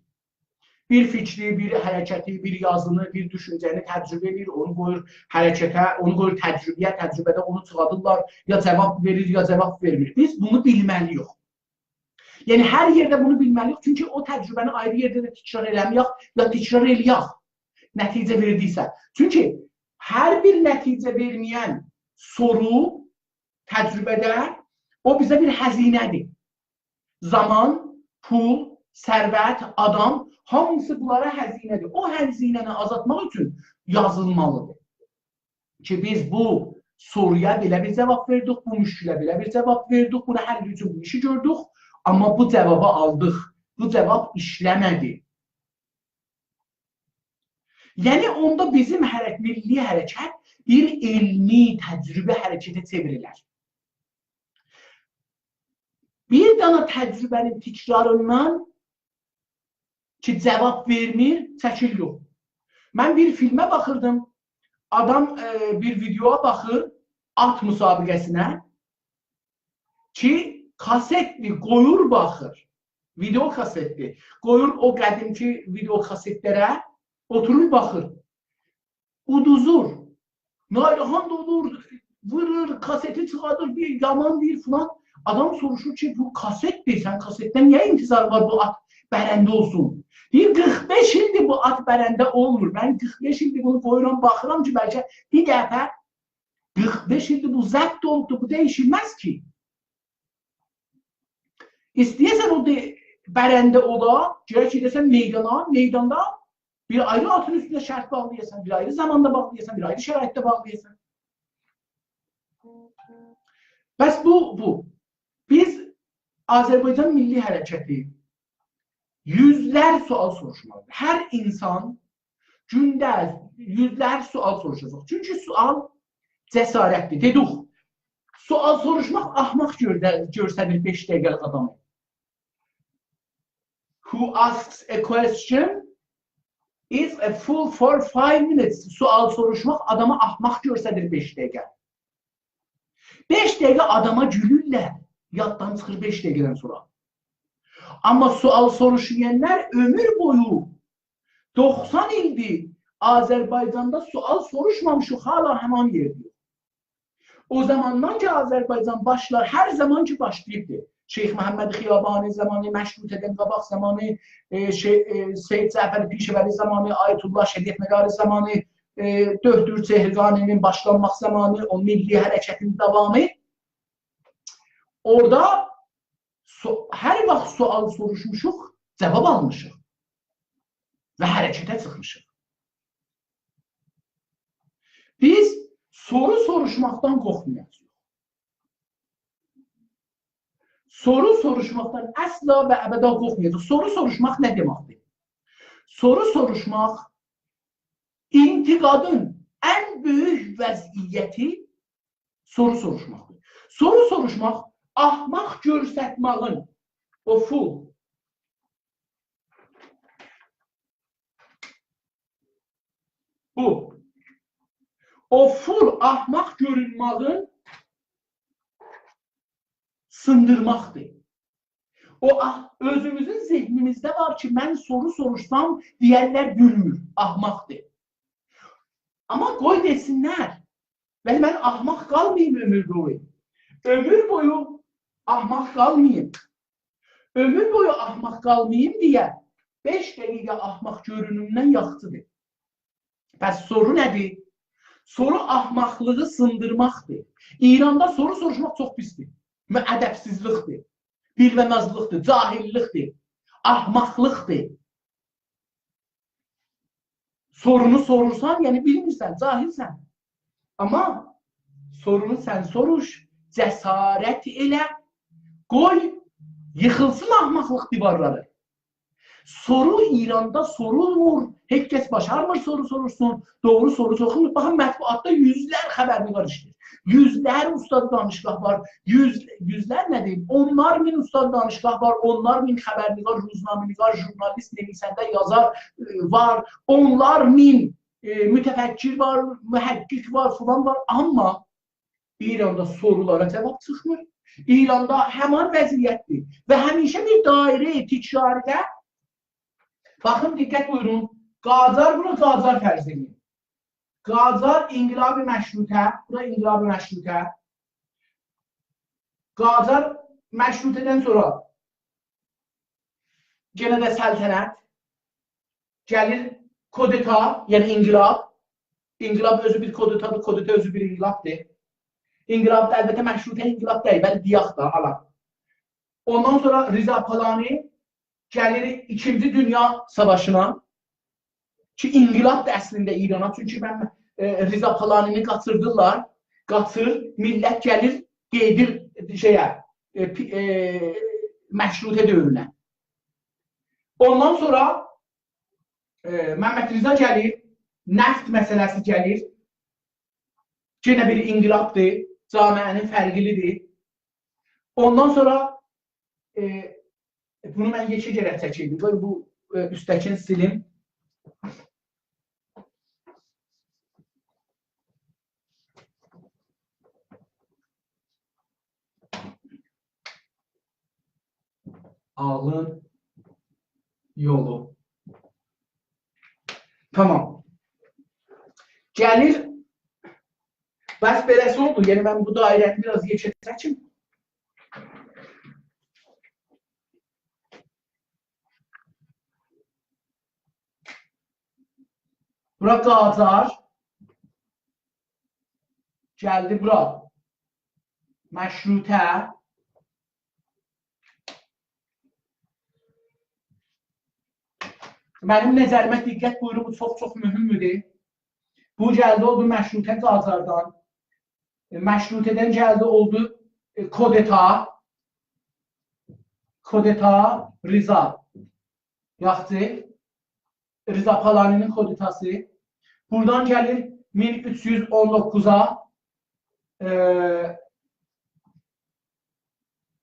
بیر فیکری، بیر حرکتی، بیر یازینی، بیر دوشونجه‌نی تجربه ائدیر، اونو قویور حرکته، اونو قویور تجربه‌یه، تجربه‌ده اونو چیخادیرلار، یا جاواب وئریر، یا جاواب وئرمیر. بیز بونو بیلمه‌لی‌ییک. یعنی هر یئرده بونو بیلمه‌لی‌ییک، چونکی او تجربه‌نی آیری یئرده ده تکرار ائله‌مه‌یک، یا تکرار ائله‌یک. نتیجه وئردیسه. چونکی هر بیر نتیجه وئرمه‌ین سورو تجربه‌ده، او بیزه بیر هزینه‌دیر. زامان، پول، ثروت، آدام، هامیسی بونلارا هزینه‌دیر. او هزینه‌نی آزالتماق اوچون یازیلمالیدیر کی، بیز بو سورویا بئله بیر جاواب وئردیک، بو مشکله بئله بیر جاواب وئردیک، بونو حل اوچون بو ایشی گؤردوک، آمما بو جاوابی آلدیق. بو جاواب ایشله‌مه‌دی. یعنی اوندا بیزیم حرک-، میللی حرکت بیر علمی، تجربی حرکته چئوریلر. بیر دنه تجربه‌نین تکراریندان کی، جاواب وئرمیر، چکیل یوخ. من بیر فیلمه باخیردیم، آدام، ائ، بیر ویدئویا باخیر، آت مسابقه‌سینه کی، کاستدیر، قویور باخیر. ویدئو کاستدیر. قویور او قدیمکی ویدئو کاستلره، اوتورور باخیر. اودوزور. ناراحات اولور، وورور، کاستی چیخادیر، بیر یامان دئییر فلان. آدام سوروشور کی، بو کاستدیر، سن کاستدن نییه انتظار وار بو آت برنده اولسون؟ دئییر، قیرخ بئش ایلدیر بو آت برنده اولمور. من قیرخ بئش ایلدیر بونو قویورام، باخیرام کی، بلکه بیر دفعه قیرخ بئش ایلدیر بو ضبط اولوبدور، بو دییشیلمز کی. ایسته‌یه‌سن او دئ-، برنده اولا، گرک گئده‌سن میدانا، میداندا بیر آیری آتین اوستونه شرط باغلایاسان، بیر آیری زاماندا باغلایاسان، بیر آیری شرایطده باغلایاسان. پس بو، بو. بیز آذربایجان میللی حرکتی یوزلر سؤال سوروشمالیدیر. هر اینسان گونده یوزلر سؤال سوروشاجاق. چونکی سؤال جسارتدیر. دئدیک، سؤال سوروشماق احمق گؤرده-، گؤرسدیر بئش دقیقه‌لیک آدامی. Who asks a question is a fool for five minutes. سؤال سوروشماق آدامی احمق گؤرسدیر بئش دقیقه. بئش دقیقه آداما گولورلر، یاددان چیخیر بئش دقیقه‌دن سونرا. آمما سؤال سوروشمایانلار عؤمور بویو، دوخسان ایلدیر آذربایجاندا سؤال سوروشمامیشیق، هله همان یئرده‌ییک. او زاماندان کی آذربایجان باشلار، هر زامان کی باشلاییبدیر. شیخ محمد خیابانی زامانی، مشروطه‌دن قاباق زامانی، ائ، شئی، ائ، سید جعفر پیشه‌وری زامانی، آیت‌الله شریعتمداری زامانی، ائ، دکتر چهرگانی‌نین باشلانماق زامانی، او میللی حرکتین داوامی. اورادا سو-، هر واخت سؤال سوروشموشوق، جاواب آلمیشیق و حرکته چیخمیشیق. بیز سورو سوروشماقدان قورخمایاجاغیق. سورو سوروشماقدان اصلا و ابدا قورخمایاجاغیق. سورو سوروشماق نه دئمکدیر؟ سورو سوروشماق انتقادین ان بؤیوک وضعیتی سورو سوروشماقدیر. سورو سوروشماق احمق گؤرستمه‌یین، او فول. بو. او فول احمق گؤرونمه‌یین سیندیرماقدیر. او، آه، اؤزوموزون ذهنیمیزده وار کی، من سورو سوروشسام، دئیرلر بیلمیر، احمقدیر. آمما قوی دئسینلر، ولی من احمق قالماییم عؤمور بویو. عؤمور بویو احمق قالماییم. عؤمور بویو احمق قالماییم دئیه بئش دقیقه احمق گؤرونومدن یاخشیدیر. پس سورو نه‌دیر؟ سورو احمقلیغی سیندیرماقدیر. ایراندا سورو سوروشماق چوخ پیسدیر. م-، ادبسیزلیکدیر. بیلمه‌مزلیکدیر، جاهیللیکدیر، احمقلیقدیر. سورونو سورورسان، یعنی بیلمیرسن، جاهیلسن. آمما سورونو سن سوروش، جسارت ائله، قوی ییخیلسین احمقلیق دیوارلاری. سورو ایراندا سورولمور، هئچ کس باشارمیر سورو سوروشسون، دوغرو سورو سوروشمور. باخین، مطبوعاتدا یوزلر خبرنگار ایشله‌ییر. یوزلر استاد دانشگاه وار، یوز، یوزلر نه دئییم، اونلار مین استاد دانشگاه وار، اونلار مین خبرنگار، روزنامه‌نگار، ژورنالیست، نویسنده، یازار، ائ، وار، اونلار مین، ائ، متفکر وار، محقق وار، فلان وار. آمما ایراندا سورولارا جاواب چیخمیر. ایراندا همان وضعیتدیر و همیشه بیر دایره تکراریده. باخین، دقت بویورون، قاجار، بونو قاجار فرض ائدین. قاجار، انقلاب مشروطه، بو دا انقلاب مشروطه. قاجار مشروطه‌دن سونرا یئنه ده سلطنت، گلیر کودتا، یعنی انقلاب. انقلاب اؤزو بیر کودتادیر، کودتا اؤزو بیر انقلابدیر. انقلاب دا البته مشروطه انقلاب دئییل، ولی دئیک ده، آلا. اوندان سونرا رضا پالانی گلیر ایکینجی دونیا ساواشینا کی، انقلابدیر اصلینده ایرانا. چونکی من، ائ، رضا پالانی‌نی قاچیردیرلار، قاچیر، میللت گلیر، گئدیر شئیه، ائ، پی-، ائ، مشروطه دؤورونه. اوندان سونرا، ائ، ممدرضا گلیر، نفت مسئله‌سی گلیر. یئنه بیر انقلابدیر، جامعه‌نین فرقلیدیر. اوندان سونرا، ائ، بونو من یئکه گرک چکیلدیم. قوی بو، ائ، اوستده‌کینی سیلیم. عاغلین یولو. تامام. گلیر. بس بئله‌سی اولدو. یعنی، من بو دایره‌نی بیر آز یئکه چکیم. بورا قاجار. گلدی بورا. مشروطه. منیم نظریمه دقت بویورون، بو چوخ چوخ مهمدور. بو گلدی اولدو مشروطه قاجاردان. ائ، مشروطه‌دن گلدی اولدو، ائ، کودتا. کودتا رضا. یاخشی. رضا پالانی‌نین کودتاسی. بورادان گلیر مین اوچ یوز اون دوققوزا، ائ،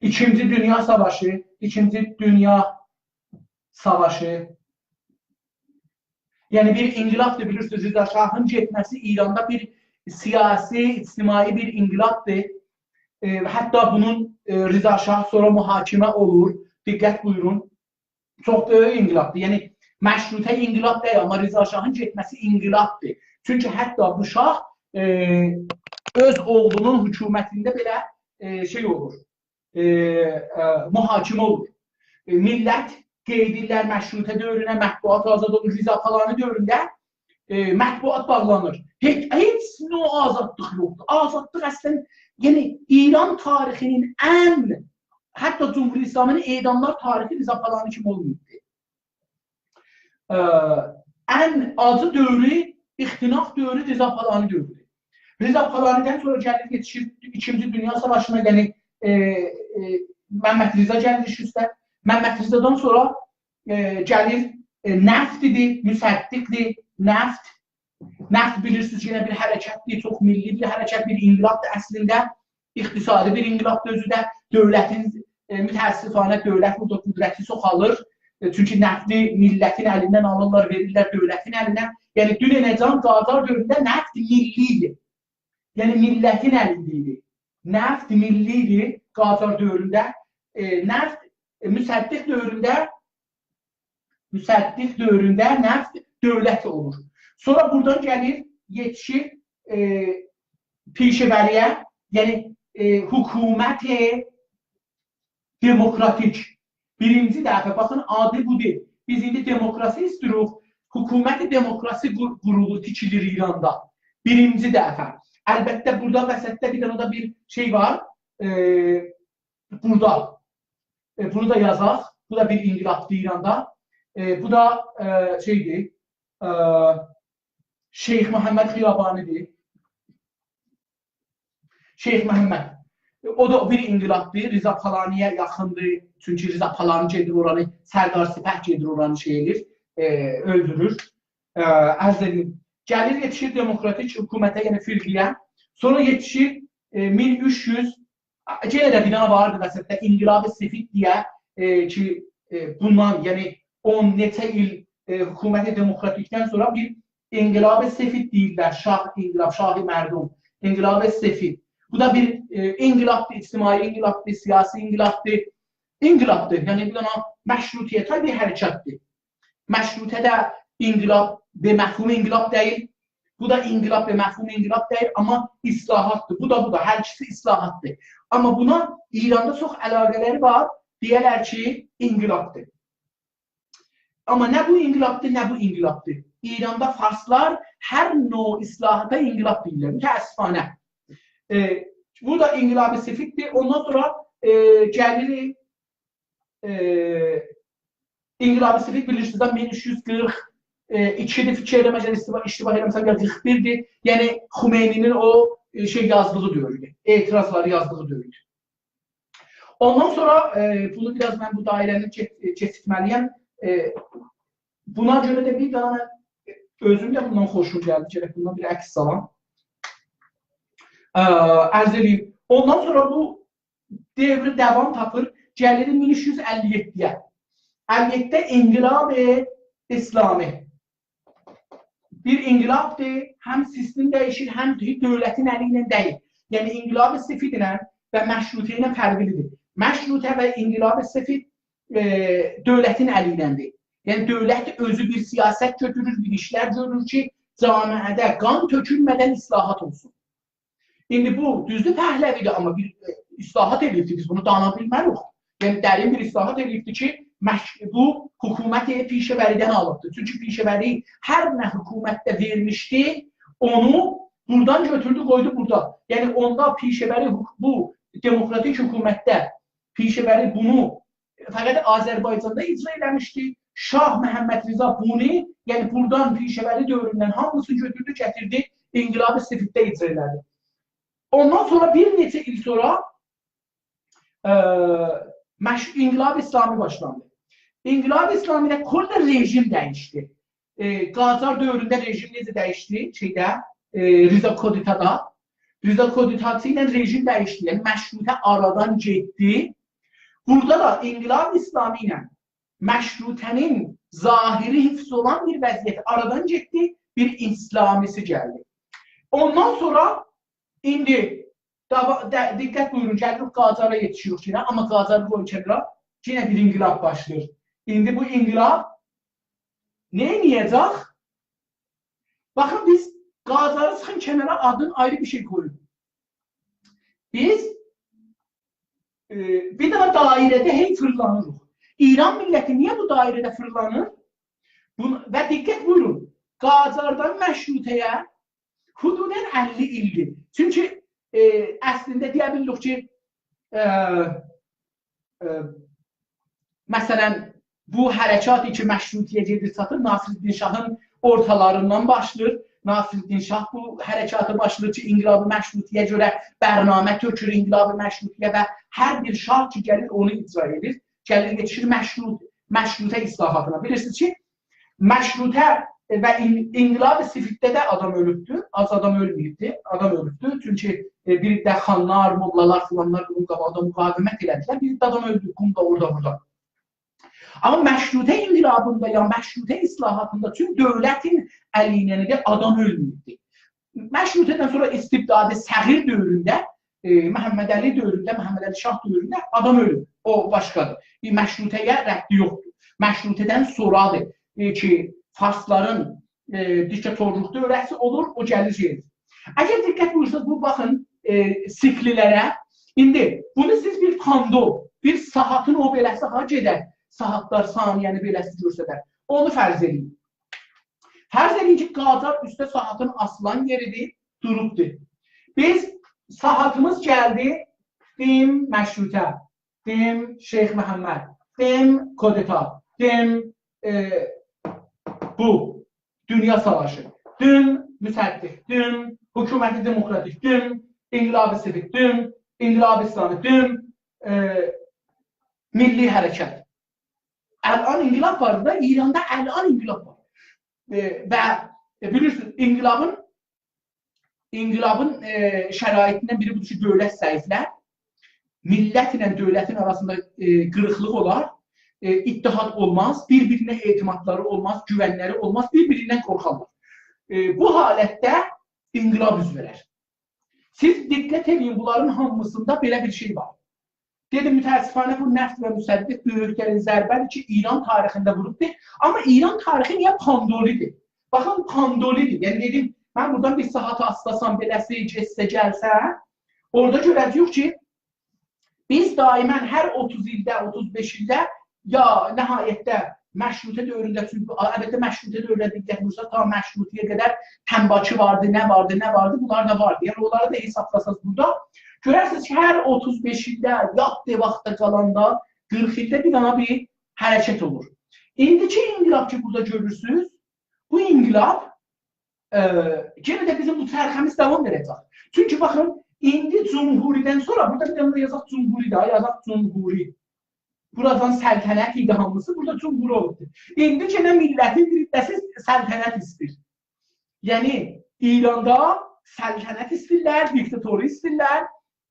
ایکینجی دونیا ساواشی، ایکینجی دونیا ساواشی. یعنی بیر انقلابدیر، بیلیرسینیز، رضا شاهین گئتمه‌سی ایراندا بیر سیاسی، اجتماعی بیر انقلابدیر. ائ، حتی بونون، ائ، رضا شاه سونرا محاکمه اولور. دقت بویورون. چوخ بؤیوک انقلابدیر. یعنی، مشروطه انقلاب دئییل، آمما رضا شاهین گئتمه‌سی انقلابدیر. چونکی حتی بو شاه، ائ، اؤز اوغلونون حکومتینده بئله، ائ، شئی اولور، ائ، ائ، محاکمه اولور. ائ، میللت قئییدیرلر مشروطه دؤورونه، مطبوعات آزاد اولور، رضا پالانی دؤورونده، ائ، مطبوعات باغلانیر. هئچ، هئچ نوع آزادلیق یوخدور. آزادلیق اصلاً، یعنی ایران تاریخینین ان، حتی جمهوری اسلامی‌نین اعداملار تاریخی رضا پالانی کیمی اولماییبدی. ائ، ان آجی دؤورو، اختناق دؤورو رضا پالانی دؤورودور. رضا پالانی‌دن سونرا گلیر، یئتیشیر ایکینجی دونیا ساواشینا، یعنی، ائ، ائ، ممد رضا گلیر ایش اوسته. ممد رضادان سونرا، ائ، گلیر، ائ، نفتدیر، مصدق‌دیر، نفت. نفت بیلیرسینیز کی، یئنه بیر حرکتدیر، چوخ میللی بیر حرکت، بیر انقلابدیر اصلینده. اقتصادی بیر انقلابدیر اؤزو ده. دؤولتین، ائ، متأسفانه دؤولت بورادا قدرتی چوخالیر. ائ، چونکی نفتی میللتین الیندن آلیرلار، وئریرلر دؤولتین الینه. یعنی، دوننه‌جن قاجار دؤورونده نفت میللی ایدی. یعنی، میللتین الینده ایدی. نفت میللی ایدی قاجار دؤورونده. ائ، نفت، ائ، مصدق دؤورونده، مصدق دؤورونده نفت دؤولت اولور. سونرا بورادان گلیر، یئتیشیر، ائ، پیشه‌وری‌یه، یعنی، ائ، حکومت دموکراتیک. بیرینجی دفعه، باخین، آدی بودور. بیز ایندی دموکراسی ایسته‌ییریک. حکومت دموکراسی قور-، قورولور، تیکیلیر ایراندا. بیرینجی دفعه. البته، بورادا وسطده بیر دنه ده بیر شئی وار. ائ، بورادا. ائ، بونو دا یازاق. بو دا بیر انقلابدیر ایراندا. ائ، بو دا، ائ، شئیدیر. ائ، شیخ محمد خیابانی‌دیر. شیخ محمد. او دا بیر انقلابدیر. رضا پالانی‌یه یاخیندیر. چونکی رضا پالانی گئدیر اورانی، سردار سپه گئدیر اورانی شئی ائله‌ییر، ائ، اؤلدورور. ائ، عرض ائدیم. گلیر، یئتیشیر دموکراتیک حکومته، یعنی فرقه‌یه. سونرا یئتیشیر، ائ، مین اوچ یوز، یئنه ده بیر دنه واردی وسطده، انقلاب سفید دئیه، ائ، کی، ائ، بوندان، یعنی اون نئچه ایل، ائ، حکومت دموکراتیکدن سونرا بیر انقلاب سفید دئییرلر، شاه انقلاب، شاه مردم، انقلاب سفید. بو دا بیر، ائ، انقلابدیر، اجتماعی انقلابدیر، سیاسی انقلابدیر. انقلابدیر، یعنی بیر دنه مشروطیت‌خواه بیر حرکتدیر. مشروطه ده انقلاب، به مفهوم انقلاب دئییل. بو دا انقلاب، به مفهوم انقلاب دئییل، آمما اصلاحاتدیر. بو دا، بو دا، هر ایکیسی اصلاحاتدیر. آمما بونا ایراندا چوخ علاقه‌لری وار. دئیرلر کی، انقلابدیر. آمما نه بو انقلابدیر، نه بو انقلابدیر. ایراندا فارسلار هر نوع اصلاحاتا انقلاب دئییرلر، متأسفانه. ائ، بو دا انقلاب سفیددیر. اوندان سونرا، ائ، گلیر، ائ، انقلاب سفید، بیلیرسینیز ده، مین اوچ یوز قیرخ ایکی‌دیر، فیکیر ائدیرم، اگر اشتباه، اشتباه ائله‌مه‌سم، یا قیرخ بیردیر. یعنی، خمینی‌نین او، ائ، شئی یازدیغی دؤوردور، اعتراضلاری یازدیغی دؤوردور. اوندان سونرا، ائ، بونو بیر آز من بو دایره‌نی کئ-، کئچیرتمه‌لی‌یم. ائ، بونا گؤره ده بیر دنه من اؤزوم ده بوندان خوشوم گلدی، گرک بوندان بیر عکس سالام. ائ، عرض ائله‌ییم. اوندان سونرا بو دؤورو داوام تاپیر، گلیر مین اوچ یوز اللی یئددی‌یه. اللی یئددی‌ده انقلاب اسلامی. بیر انقلابدیر، هم سیستم دییشیر، هم ده دؤولتین الی ایله دئییل. یعنی، انقلاب سفید ایله و مشروطه ایله فرقلی‌دیر. مشروطه و انقلاب سفید، ائ، دؤولتین الی ایله‌دیر. یعنی، دؤولت اؤزو بیر سیاست گؤتورور، بیر ایشلر گؤرور کی، جامعه‌ده قان تؤکولمه‌دن اصلاحات اولسون. ایندی بو، دوزدور، پهلوی‌دیر، آمما بیر، ائ، اصلاحات ائله‌ییبدیر، بیز بونو دانا بیلمه‌ریک. یعنی، درین بیر اصلاحات ائله‌ییبدیر کی، مش-، بو حکومت پیشه‌وری‌دن آلیبدیر. چونکی پیشه‌وری هر نه حکومتده وئرمیشدی، اونو بورادان گؤتوردو، قویدو بورادا. یعنی، اوندا پیشه‌وری حک-، بو دموکراتیک حکومتده پیشه‌وری بونو فقط آذربایجاندا اجرا ائله‌میشدی. شاه محمدرضا بونو، یعنی بورادان پیشه‌وری دؤوروندن هامیسینی گؤتوردو، گتیردی، انقلاب سفیدده اجرا ائله‌دی. اوندان سونرا بیر نئچه ایل سونرا، ائ، مش-، انقلاب اسلامی باشلاندی. انقلاب اسلامی‌ده کلاً رژیم دییشدی. ائ، قاجار دؤورونده رژیم نئجه دییشدی؟ شئیده، ائ، رضا کودتادا. رضا کودتاسی ایله رژیم دییشدی. یعنی، مشروطه آرادان گئتدی. بورادا دا انقلاب اسلامی ایله مشروطه‌نین ظاهری حفظ اولان بیر وضعیت آرادان گئتدی، بیر اسلامی‌سی گلدی. اوندان سونرا ایندی داوا-، د-، دقت بویورون، گلیریک قاجارا یئتیشیریک یئنه، آمما قاجاری قویون کنارا، یئنه بیر انقلاب باشلاییر. ایندی بو انقلاب نه ائده‌جک؟ باخین، بیز قاجاری چیخین کنارا، آدین آیری بیر شئی قویون. بیز، ائ، بیر دنه دایره‌ده هئی فیرلانیریق. ایران میللتی نییه بو دایره‌ده فیرلانیر؟ بون-، و دقت بویورون، قاجاردان مشروطه‌یه حدوداً اللی ایلدیر. چونکی، ائ، اصلینده دئیه بیلیریک کی، ائ، ائ، مثلاً، بو حرکاتی کی، مشروطه‌یه گئدیر چاتیر، ناصرالدین شاهین اورتالاریندان باشلاییر. ناصرالدین شاه بو حرکاتی باشلاییر کی، انقلاب مشروطه‌یه گؤره برنامه تؤکور انقلاب مشروطه‌یه و هر بیر شاه کی، گلیر، اونو اجرا ائدیر. گلیر، یئتیشیر مشروط-، مشروطه اصلاحاتینا. بیلیرسینیز کی، مشروطه و ان-، انقلاب سفیدده ده آدام اؤلوبدور، آز آدام اؤلمه‌ییبدیر، آدام اؤلوبدور. چونکی، ائ، بیر ده خانلار، موللالار، فلانلار بونون قاباغیندا مقاومت ائله‌دیلر. بیر ده آدام اؤلدو، قومدا، اوردا، بوردا. آمما مشروطه انقلابیندا یا مشروطه اصلاحاتیندا توم دؤولتین الی ایله ده آدام اؤلمه‌ییبدیر. مشروطه‌دن سونرا استبداد صغیر دؤورونده، ائ، محمدعلی دؤورونده، محمدعلی شاه دؤورونده آدام اؤلوب. او باشقادیر. بیر مشروطه‌یه ربطی یوخدور. مشروطه‌دن سونرادیر، ائ، کی، فارسلارین، ائ، دیکتاتورلوق دؤوره‌سی اولور، او گلیر، گئدیر. اگر دقت بویورسانیز، بو باخین، ائ، سیکل‌لره، ایندی بونو سیز بیر پاندو، بیر ساعاتین او بئله‌سی ها گئدر، ساعاتلار، ثانیه‌نی بئله‌سی گؤسترر. اونو فرض ائدین. فرض ائدین کی، قاجار اوسته ساعاتین آسیلان یئریدیر، دوروبدور. بیز، ساعاتیمیز گلدی، دیم مشروطه، دیم شیخ محمد، دیم کودتا، دیم، ائ، بو دونیا ساواشی، دیم مصدق، دیم حکومت دموکراتیک، دیم انقلاب سفید، دیم انقلاب اسلامی، دیم، ائ، میللی حرکت. الان انقلاب وار دا، ایراندا الان انقلاب وار. ائ، و، ائ، بیلیرسینیز، انقلابین، انقلابین، ائ، شرایطیندن بیری بودور کی، دؤولت ضعیفلر، میللت ایله دؤولتین آراسیندا، ائ، قیریقلیق اولار، ائ، اتحاد اولماز، بیر-بیرینه اعتمادلاری اولماز، گوونلری اولماز، بیر-بیریندن قورخارلار. ائ، بو حالتده انقلاب اوز وئرر. سیز دقت ائدین، بونلارین هامیسیندا بئله بیر شئی وار. دئدیم، متأسفانه بو نفت و مصدق بؤیوک، یعنی، ضربه‌دیر کی، ایران تاریخینده ووروبدور. آمما ایران تاریخی نییه پاندولی‌دیر؟ باخین، پاندولی‌دیر. یعنی، دئدیم، من بورادان بیر ساعات آتلاسام، بئله‌سی، گئتسه، گلسه، اورادا گؤره‌جه‌ییک کی، بیز دائماً هر اوتوز ایلده، اوتوز بئش ایلده یا نهایتده مشروطه دؤورونده، چونکی البته مشروطه دؤورونه دقت وورسا، تا مشروطه‌یه قدر تنباکی واردی، نه واردی، نه واردی، بونلار دا واردی. یعنی اونلاری دا حسابلاساز بورادا، گؤررسینیز کی، هر اوتوز بئش ایلده، یاد دئواخدا قالاندا، قیرخ ایلده بیر دنه بیر حرکت اولور. ایندیکی انقلاب کی، بورادا گؤرورسونوز، بو انقلاب، ائ، یئنه ده بیزیم بو چرخه‌میز داوام ائده‌جک. چونکی باخین، ایندی جمهوری‌دن سونرا، بورادا بیر دنه ده یازاق جمهوری ده، یازاق جمهوری. بورادان سلطنت ایدی هامیسی، بورادا جمهوری اولوبدور. ایندی یئنه میللتین بیر حیصه‌سی سلطنت ایسته‌ییر. یعنی، ایراندا سلطنت ایسته‌ییرلر، دیکتاتوری ایسته‌ییرلر،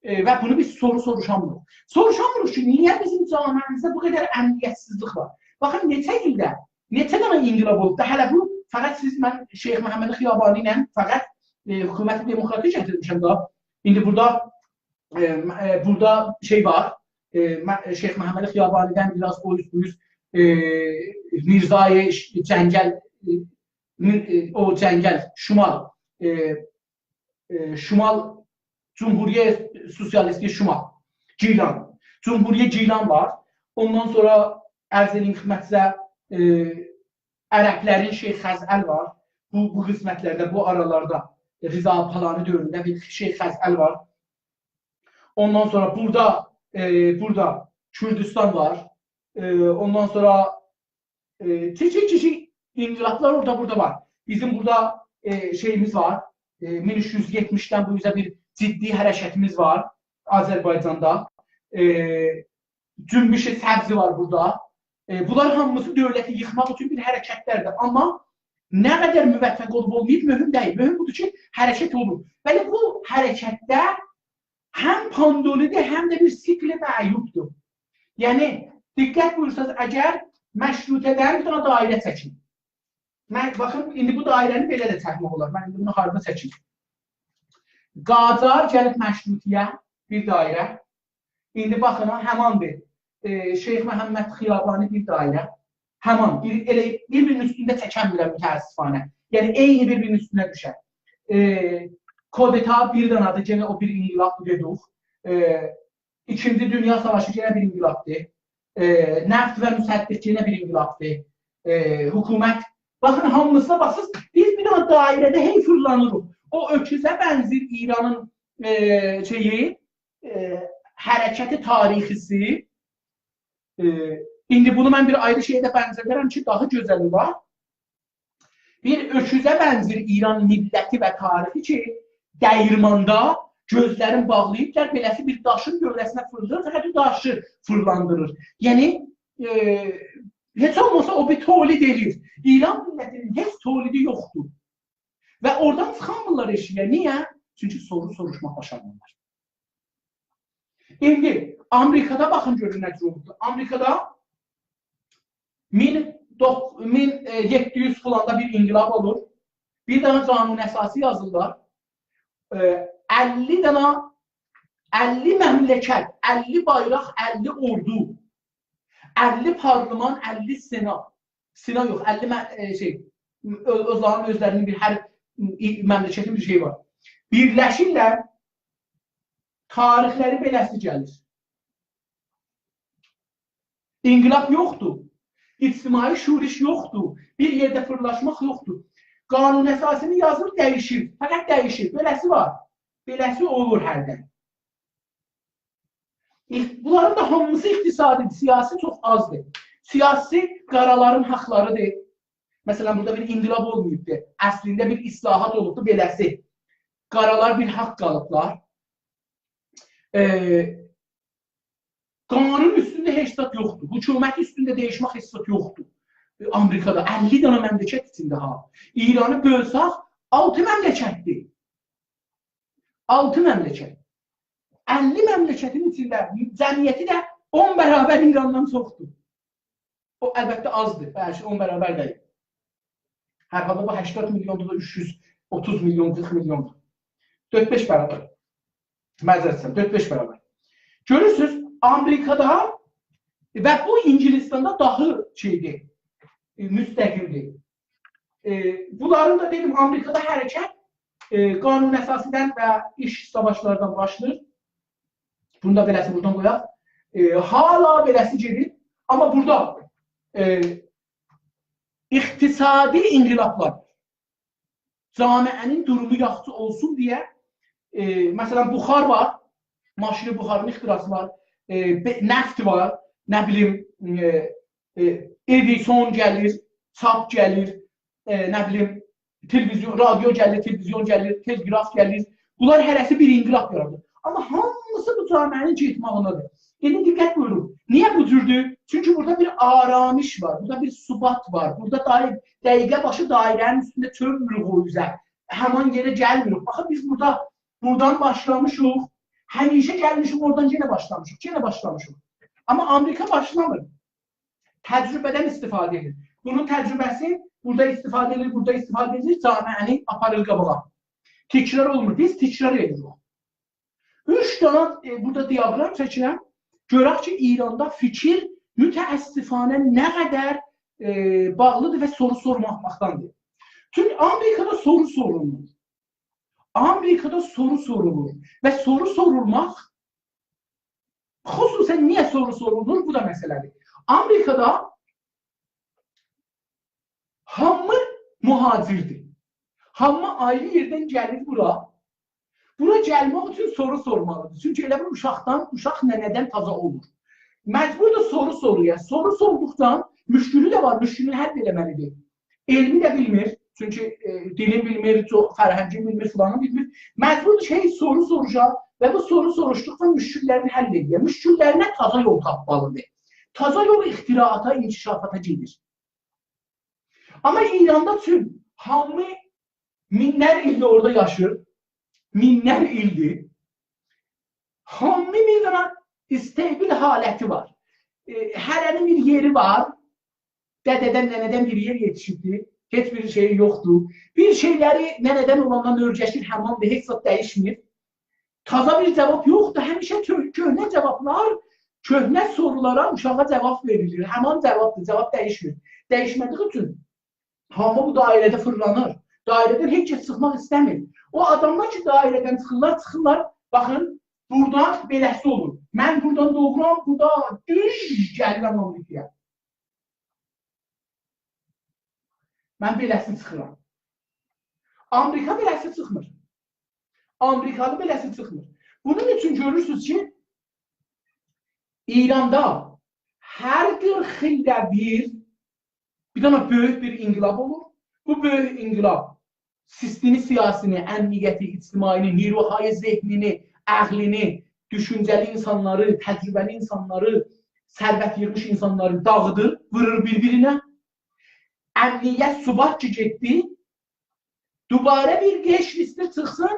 ائ، و بونو بیز سورو سوروشامیریق. سوروشامیریق کی، نییه بیزیم جامعه‌میزده بو قدر امنیت‌سیزلیک وار؟ باخین، نئچه ایلده، نئچه دنه انقلاب اولوب دا، هله بو، فقط سیز، من شیخ محمد خیابانی ایله فقط، ائ، حکومت دموکراتیک گتیرمیشم دا. ایندی بورادا، ائ، م-، ائ، بورادا شئی وار، ائ، م-، شیخ محمد خیابانی‌دن بیر آز او اوز، بو اوز، ائ، میرزای ش-، جنگل، ائ، می-، ائ، او جنگل، شمال، ائ، ائ، شمال، جمهوری سوسیالیستی شمال، گیلان. جمهوری گیلان وار. اوندان سونرا عرض ائدیم خدمتینیزه، ائ، عربلرین شیخ خزعل وار. بو، بو قسمتلرده، بو آرالاردا، رضا پالانی دؤورونده بیر شیخ خزعل وار. اوندان سونرا بورادا، ائ، بورادا کوردوستان وار. ائ، اوندان سونرا ائ، کیچیک-کیچیک انقلابلار اورادا بورادا وار. بیزیم بورادا، ائ، شئییمیز وار. ائ، مین اوچ یوز یئتمیشدن بو اوزه بیر جدی حرکتیمیز وار آذربایجاندا. ائ، جنبش سبز وار بورادا. ائ، بونلار هامیسی دؤولتی ییخماق اوچون بیر حرکتلردیر. آمما نه قدر موفق اولوب اولماییب مهم دئییل. مهم بودور کی، حرکت اولور. بلی، بو حرکتده هم پاندولی‌دیر، هم ده بیر سیکل معیوبدور. یعنی، دقت بویورسانیز، اگر مشروطه‌دن بیر دنه دایره چکین. من، باخین، ایندی بو دایره‌نی بئله ده چکمک اولار. من ایندی بونو هاردا چکیم؟ قاجار گلیب مشروطه‌یه بیر دایره. ایندی باخین، ها، هماندیر. ائ، شیخ محمد خیابانی بیر دایره. همان، بیر، ائله بیر-بیرینین اوستونده چکنمیرم متأسفانه. یعنی، عینی بیر-بیرینین اوستونه دوشر. ائ، کودتا بیر دنه‌دیر، یئنه او بیر انقلابدیر ائ، ایکینجی دونیا ساواشی یئنه بیر انقلابدیر. ائ، نفت و مصدق یئنه بیر انقلابدیر. ائ، حکومت، باخین، هامیسینا باخسیز، بیز بیر دنه دایره‌ده هئی فیرلانیریق. او اؤکوزه بنزیر ایرانین، ائ، شئیی، ائ، حرکت تاریخی‌سی، ائ، ایندی بونو من بیر آیری شئیه ده بنزه‌درم کی، داها گؤزل اولار. بیر اؤکوزه بنزیر ایران میللتی و تاریخی کی، دییرماندا گؤزلرین باغلاییبلار، بئله‌سی بیر داشین دؤوره‌سینه فیرلیر، فقط او داشی فیرلاندیریر. یعنی، ائ، هئچ اولماسا او بیر تولید ائله‌ییر. ایران میللتینین هئچ تولیدی یوخدور. و اورادان چیخامیرلار ائشیگه. نییه؟ چونکی سورو سوروشماق باشارمیرلار. ایندی آمریکادا باخین گؤرون نه جور اولوبدور. آمریکادا مین دوق-، مین یئددی یوز فلاندا بیر انقلاب اولور. بیر دنه قانون اساسی یازیرلار. ائ، اللی دنه، اللی مملکت، اللی بایراق، اللی اوردو، اللی پارلمان، اللی سنا. سنا یوخ، اللی مه-، ائ، شئی، اؤ-، اؤزلرینین اؤزلرینین بیر هر ای-، مملکتین بیر شئیی وار. بیرلشیرلر، تاریخلری بئله‌سی گلیر. انقلاب یوخدور. اجتماعی شورش یوخدور. بیر یئرده فیرلاشماق یوخدور. قانون اساسینی یازیر، دییشیر. فقط دییشیر. بئله‌سی وار. بئله‌سی اولور هردن. اق-، بونلارین دا هامیسی اقتصادی، سیاسی چوخ آزدیر. سیاسی قارالارین حاقلاریدیر. مثلا، بورادا بیر انقلاب اولماییبدیر. اصلینده بیر اصلاحات اولوبدور، بئله‌سی. قارالار بیر حاق آلیبلار. ائ، قانون اوستونده هئچ زاد یوخدور. حکومت اوستونده دییشمک هئچ زاد یوخدور. ائ، آمریکادا اللی دنه مملکت ایچینده ها. ایرانی بؤلسک، آلتی مملکتدیر. آلتی مملکت. اللی مملکتین ایچینده جمعیتی ده اون برابر ایراندان چوخدور. او، البته، آزدیر. بلکه اون برابر دئییل. هر حالدا بو هشتاد میلیوندور دا اوچ یوز اوتوز میلیون، قیرخ میلیوندور. دؤرد-بئش برابر. معذرت ایسته‌ییرم، دؤرد-بئش برابر. گؤرورسونوز، آمریکادا و بو انگلستاندا داها شئیدیر، ائ، مستقلدیر. ائ، بونلارین دا دئدیم، آمریکادا حرکت، ائ، قانون اساسی‌دن و ایچ ساواشلاردان باشلاییر. بونو دا بئله‌سی بورادان قویاق. ائ، حالا بئله‌سی گئدیر. آمما بورادا، ائ، اقتصادی انقلابلار، جامعه‌نین دورومو یاخشی اولسون دئیه، ائ، مثلا، بخار وار، ماشین بخارین اختراعی وار، ائ، بئ-، نفت وار، نه بیلیم، ائ، ائ، ادیسون گلیر، چاپ گلیر، ائ، نه بیلیم، تلویزیون، رادیو گلیر، تلویزیون گلیر، تلگراف گلیر. بونلار هره‌سی بیر انقلاب یارادیر. آمما هامیسی بو جامعه‌نین گئتماغیندادیر. ایندی دقت بویورون. نییه بو جوردور؟ چونکی بورادا بیر آرامش وار، بورادا بیر ثبات وار، بورادا دای-، دقیقه باشی دایره‌نین اوستونده چؤنمور او اوزه. همان یئره گلمیر. باخین، بیز بورادا، بورادان باشلامیشیق، همیشه گلمیشیک، اورادان یئنه باشلامیشیق، یئنه باشلامیشیق. آمما آمریکا باشلامیر. تجربه‌دن استفاده ائدیر. بونون تجربه‌سی بورادا استفاده ائدیر، بورادا استفاده ائدیر، جامعه‌نی آپاریر قاباغا. تکرار اولمور. بیز تکرار ائدیریک. اوچ دنه، ائ، بورادا دیاگرام چکیرم. گؤرک کی، ایراندا فیکیر متأسفانه نه قدر، ائ، باغلیدیر و سورو سورماقداندیر. چونکی آمریکادا سورو سورولور. آمریکادا سورو سورولور و سورو سورولماق، خصوصا نییه سورو سورولور، بو دا مسئله‌دیر. آمریکادا هامی مهاجردیر. هامی آیری یئردن گلیر بورا. بورا گلمک اوچون سورو سورمالیدیر. چونکی ائله بیر اوشاقدان، اوشاق ننه‌دن تازا اولور. مجبوردور سورو سورویا. سورو سوردوقجا مشکلی ده وار، مشکلینی حل ائله‌مه‌لیدیر. علمی ده بیلمیر، چونکی، ائ، دیلین بیلمیر، چوخ فرهنگین بیلمیر، فلانین بیلمیر. مجبوردور کی، سورو سوروشا و بو سورو سوروشدوقجا مشکللرینی حل ائدیر. مشکللرینه تازا یول تاپمالیدیر. تازا یول اختراعاتا، انکشافاتا گئدیر. آمما ایراندا چون هامی مینلر ایلدیر اورادا یاشیر، مینلر ایلدیر. هامی بیر دنه استیبل حالتی وار. ائ، هره‌نین بیر یئری وار. دده‌دن، ننه‌دن بیر یئر یئتیشیبدیر. هئچ بیر شئیی یوخدور. بیر شئیلری ننه‌دن اولاندان اؤرگشیر، هماندیر، هئچ زاد دییشمیر. تازا بیر جاواب یوخدور. همیشه چؤ-، کؤهنه جاوابلار، کؤهنه سورولارا اوشاغا جاواب وئریلیر. همان جاوابدیر، جاواب دییشمیر. دییشمه‌دیگی اوچون هامی بو دایره‌ده فیرلانیر. دایره‌دن هئچ کس چیخماق ایسته‌میر. او آداملار کی، دایره‌دن چیخیرلار، چیخیرلار. باخین، بورادا بئله‌سی اولور. من بورادان دوغورام، بورادا دوز گلیرم آمریکایا. من بئله‌سی چیخیرام. آمریکا بئله‌سی چیخمیر. آمریکالی بئله‌سی چیخمیر. بونون اوچون گؤرورسونوز کی، ایراندا هر قیرخ ایلده بیر، بیر دنه بؤیوک بیر انقلاب اولور. بو بؤیوک انقلاب سیستمی سیاسینی، امنیتی، اجتماعینی، نیروهای ذهنینی، عقلینی، دوشونجه‌لی اینسانلاری، تجربه‌لی اینسانلاری، ثروت ییغمیش اینسانلاری داغیدیر، وورور بیر-بیرینه. امنیت، ثبات کی گئتدی، دوباره بیر گئچ لیستی چیخسین،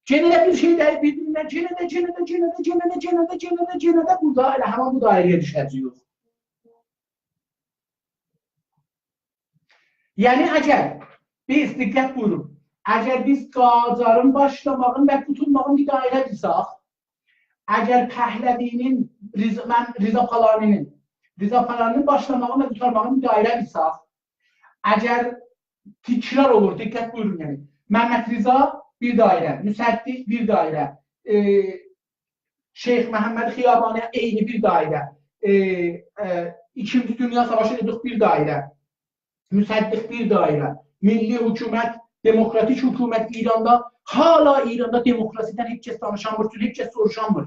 یئنه ده بیر شئی ده‌ییر بیر-بیرینه، یئنه ده، یئنه ده، یئنه ده، یئنه ده، یئنه ده، یئنه ده، یئنه ده بورادا ائله همان بو دایره‌یه دوشه‌جه‌ییک. یعنی اگر بیز، دقت بویورون، اگر بیز قاجارین باشلاماغین و قوتولماغین بیر دایره بیلسک، اگر پهلوی‌نین، رضا، من، رضا پالانی‌نین، رضا پالانی‌نین باشلاماغین و قوتارماغین بیر دایره بیلسک، اگر تکرار اولور، دقت بویورون، یعنی ممدرضا بیر دایره، مصدق بیر دایره، ائ، شیخ محمد خیابانی عینی بیر دایره، ائ، ائ، ایکینجی دونیا ساواشی دئدیک بیر دایره، مصدق بیر دایره، میللی حکومت، دموکراتیک حکومت ایراندا، حالا ایراندا دموکراسی‌دن هئچ کس دانیشانمیر، چونکی هئچ کس سوروشانمیر.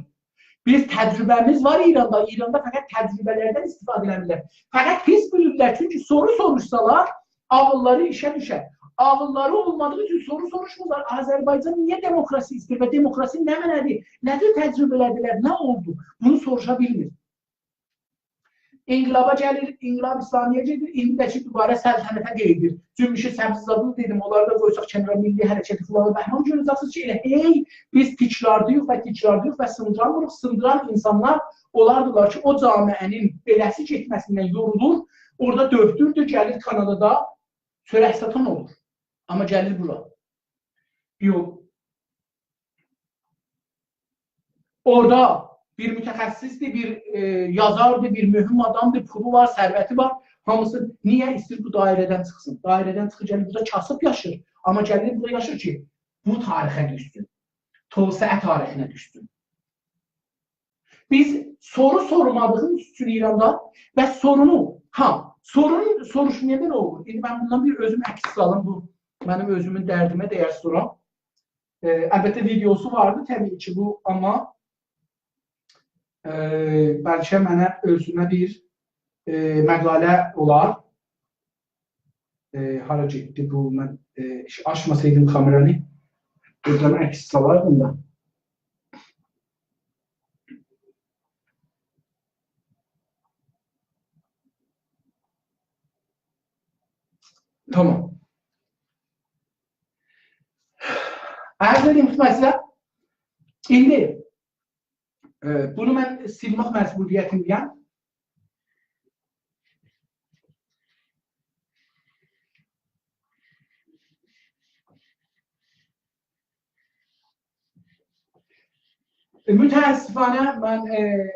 بیز تجربه‌میز وار ایراندا، ایراندا فقط تجربه‌لردن استفاده ائله‌میرلر. فقط پیس بیلیرلر، چونکی سورو سوروشسالار، عاغیللاری ایشه دوشر. عاغیللاری اولمادیغی اوچون سورو سوروشمورلار. آذربایجان نییه دموکراسی ایسته‌ییر و دموکراسی نه معنادیر؟ نه جور تجربه ائله‌دیلر؟ نه اولدو؟ بونو سوروشا بیلمیر. انقلابا گلیر، انقلاب اسلامی‌یه گئدیر، ایندی ده کی، دوباره سلطنته قئییدیر. جنبش سبززاده‌نی دئدیم، اونلاری دا قویساق کنارا، میللی حرکت فلان و بهمان، گؤره‌جکسینیز کی، ائله هئی بیز تکرارلاییریق و تکرارلاییریق و سیندیرامیریق. سیندیران اینسانلار اولاردیلار کی، او جامعه‌نین بئله‌سی گئتمه‌سیندن یورولور، اورادا دؤکتوردور، گلیر کانادادا چؤرک ساتان اولور. آمما گلیر بورا. یوخ. اورادا بیر متخصص‌دیر، بیر، ائ، یازاردیر، بیر مهم آدامدیر، پولو وار، ثروتی وار. هامیسی نییه ایسته‌ییر بو دایره‌دن چیخسین؟ دایره‌دن چیخیر، گلیر بورادا کاسیب یاشیر. آمما گلیر بورادا یاشیر کی، بو تاریخه دوشسون. توسعه تاریخینه دوشسون. بیز سورو سورمادیغیمیز اوچون ایراندا و سورونو، ها، سورونون سوروشو نئدن اولور؟ ایندی من بوندان بیر اؤزوم عکس سالیم، بو منیم اؤزومون دردیمه دیر سورا. ائ، البته ویدئوسو واردی طبیعی کی بو، آمما، ائ، بلکه منه اؤزومه بیر، ائ، مقاله اولار. ائ، هارا گئتدی بو؟ من، ائ، ایش آچماسایدیم کامئرانی، بورادان عکس سالاردیم دا. تامام. عرض ائدیم خدمتینیزه. ایندی، ائ، بونو من سیلمک مجبوریتینده‌یم. متأسفانه من، ائ،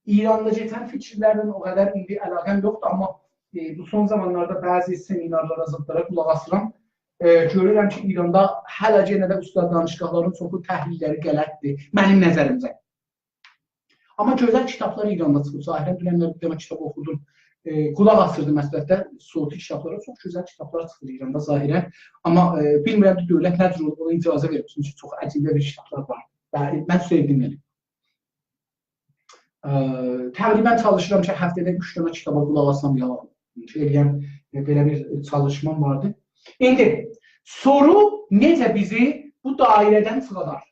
ایراندا کئچن فیکیرلرله او قدر ایندی علاقه‌م یوخدور، آمما، ائ، بو سون زامانلاردا بعضی سمینارلارا، زادلارا قولاق آسیرام. ائ، گؤرورم کی، ایراندا هله یئنه ده اوستاد دانشگاهلارین چوخو تحلیللری غلطدیر، منیم نظریمجه. آمما گؤزل کیتابلار ایراندا چیخیب. ظاهرا دوننلر بیر دنه کیتاب اوخودوم. ائ، قولاق آسیردیم مطبعده، صوتی کیتابلارا. چوخ گؤزل کیتابلار چیخیر ایراندا ظاهرا. آمما، ائ، بیلمیرم کی، دؤولت نه جور اولوب، اونا اجازه وئریب. چونکی چوخ عجیبه بیر کیتابلار وار. و من سئودیم، یعنی. ائ، تقریبا چالیشیرام کی، هفته‌ده اوچ دنه کیتابا قولاق آسام، یا شئی ائله‌یم، ائ، بئله بیر چالیشمام واردی. ایندی سورو نئجه بیزی بو دایره‌دن چیخادار؟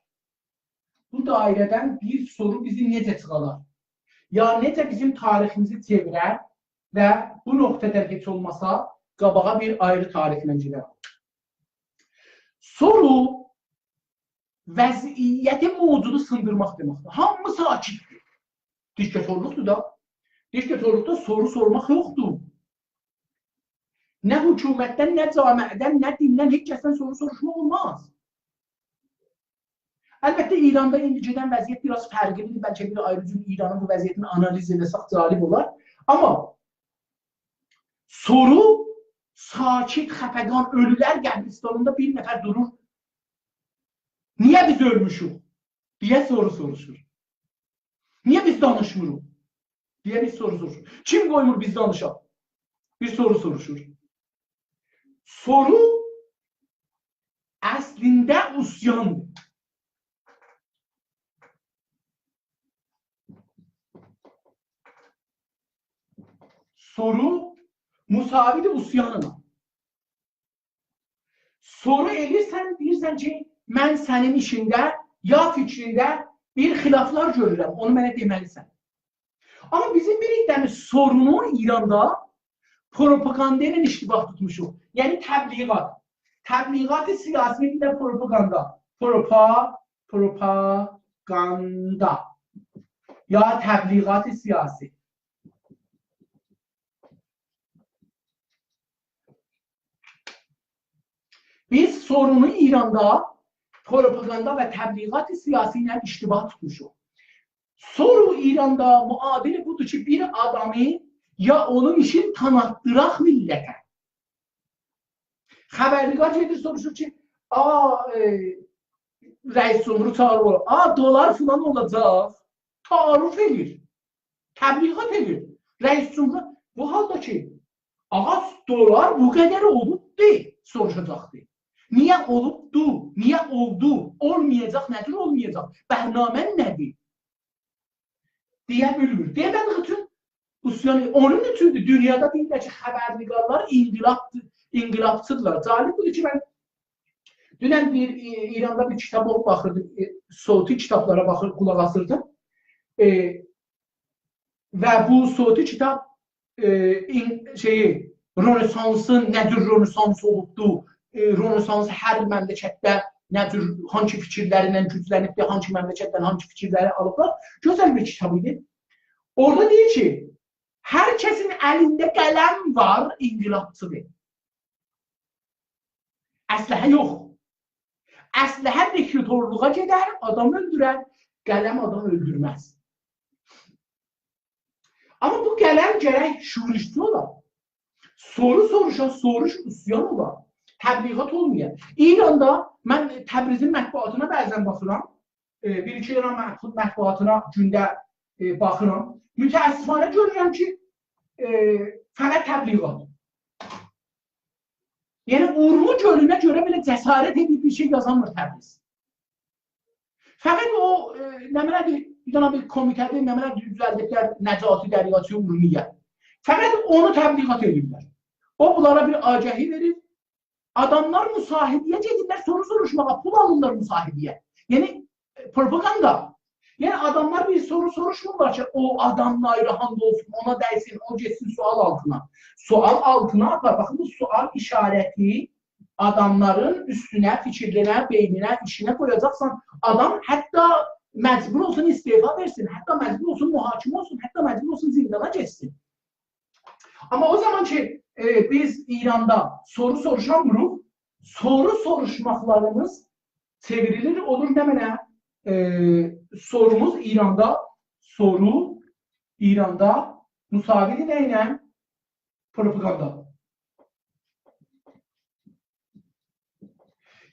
بو دایره‌دن بیر سورو بیزی نئجه چیخادار؟ یا نئجه بیزیم تاریخیمیزی چئویرر و بو نقطه‌دن هئچ اولماسا قاباغا بیر آیری تاریخله گئدر؟ سورو وضعیت موجودو سیندیرماق دئمکدیر. هامی ساکتدیر. دیکتاتورلوقدور دا. دیکتاتورلوقدا سورو سورماق یوخدور. نه حکومتدن، نه جامعه‌دن، نه دیندن، هئچ کسدن سورو سوروشماق اولماز. البته، ایراندا ایندی گئدن وضعیت بیر آز فرقلیدیر. بلکه بیر آیری جور ایرانین بو وضعیتینی آنالیز ائله‌سک جالب اولار. آمما سورو ساکت، خفقان، اؤلولر قبرستانیندا بیر نفر دورور. نییه بیز اؤلموشوک؟ دئیه سورو سوروشور. نییه بیز دانیشمیریق؟ دئیه بیر سورو سوروشور. کیم قویمور بیز دانیشاق؟ بیر سورو سوروشور. سورو اصلینده عصیاندیر. سورو مساوی‌دیر عصیانینا. سورو ائلیرسن، دئییرسن کی، من سنین ایشینده یا فیکرینده بیر خلافلار گؤرورم، اونو منه دئمه‌لیسن. آمما بیزیم بیر عده‌میز سورونو ایراندا پروپاگاندا ایله اشتباه توتموشوق. یعنی تبلیغات. تبلیغات سیاسی ایله پروپاگاندا. پروپا، پروپاگاندا. یا تبلیغات سیاسی. بیز سورونو ایراندا پروپاگاندا و تبلیغات سیاسی ایله اشتباه توتموشوق. سورو ایراندا معادلی بودور کی، بیر آدامی یا اونون ایشینی تانیتدیراق میللته. خبرنگار گئدیر، سوروشور کی، «آ، ائ، رئیس جمهورو چاغیریر، آ، دلار فلان اولاجاق.» تعارف ائله‌ییر. تبلیغات ائدیر. رئیس جمهور بو حالدا کی، «آغا، دلار بو قدر اولوبدو؟» سوروشاجاقدی. «نییه اولوبدو؟ نییه اولدو؟ اولمایاجاق، نه جور اولمایاجاق؟ برنامه‌ن نه‌دیر؟» دئیه بیلمیر. دئمه‌دیگی اوچون عصیان، اونون اوچوندور دونیادا دئییرلر کی، خبرنگارلار انقلاب، انقلابچی‌دیرلار. جالب بودور کی، من دونن بیر، ای-، ایراندا بیر کیتاب اوخوب باخیردیم، ائ، صوتی کیتابلارا باخیر، قولاق آسیردیم. ائ، و بو صوتی کیتاب، ائ، این-، شئیی، رنسانسین نه جور رنسانس اولوبدو، ائ، رنسانس هر مملکتده نه جور، هانسی فیکیرلرله گوجلنیبدی، هانسی مملکتدن هانسی فیکیرلری آلیبلار. گؤزل بیر کیتاب ایدی. اورادا دئییر کی، هر کسین الینده قلم وار، انقلابچی‌دیر. اسلحه یوخ. اسلحه دیکتاتورلوغا گئدر، آدام اؤلدورر، قلم آدام اؤلدورمز. آمما بو قلم گرک شورشلی اولا. سورو سوروشا، سوروش عصیان اولا. تبلیغات اولمایا. ایراندا من تبریزین مطبوعاتینا بعضا باخیرام. ائ، بیر-ایکی دنه مطبوع-، مطبوعاتینا گونده، ائ، باخیرام. متأسفانه گؤرورم کی، ائ، فقط تبلیغات. یعنی، اورمو گؤلونه گؤره بئله جسارت ائدیب بیر شئی یازانمیر تبریز. فقط او، ائ، نمنه‌دیر، بیر دنه بیر کمیته‌دیر، نمنه دوزلدیبلر نجاتی دریاچه اورمیه. فقط اونو تبلیغات ائدیرلر. او بونلارا بیر آگهی وئریر. آداملار مصاحبه‌یه گئدیرلر، سورو سوروشماغا، پول آلیرلار مصاحبه‌یه. یعنی، ائ، پروپاگاندا. یعنی، آداملار بیر سورو سوروشمورلار کی، او آدام آیری هاند اولسون، اونا دیسین، او گئتسین سؤال آلتینا. سؤال آلتینا آپار. باخین، بو سؤال ایشارتی آداملارین اوستونه، فیکیرلرینه، بئینینه، ایشینه قویاجاقسان، آدام حتی مجبور اولسون استعفا وئرسین، حتی مجبور اولسون محاکمه اولسون، حتی مجبور اولسون زیندانا گئتسین. آمما او زامان کی، ائ، بیز ایراندا سورو سوروشامیریق، سورو سوروشماقلاریمیز چئوریلیر، اولور نمنه؟ ائ، سوروموز ایراندا، سورو ایراندا مساوی‌دیر نه ایله؟ پروپاگاندا.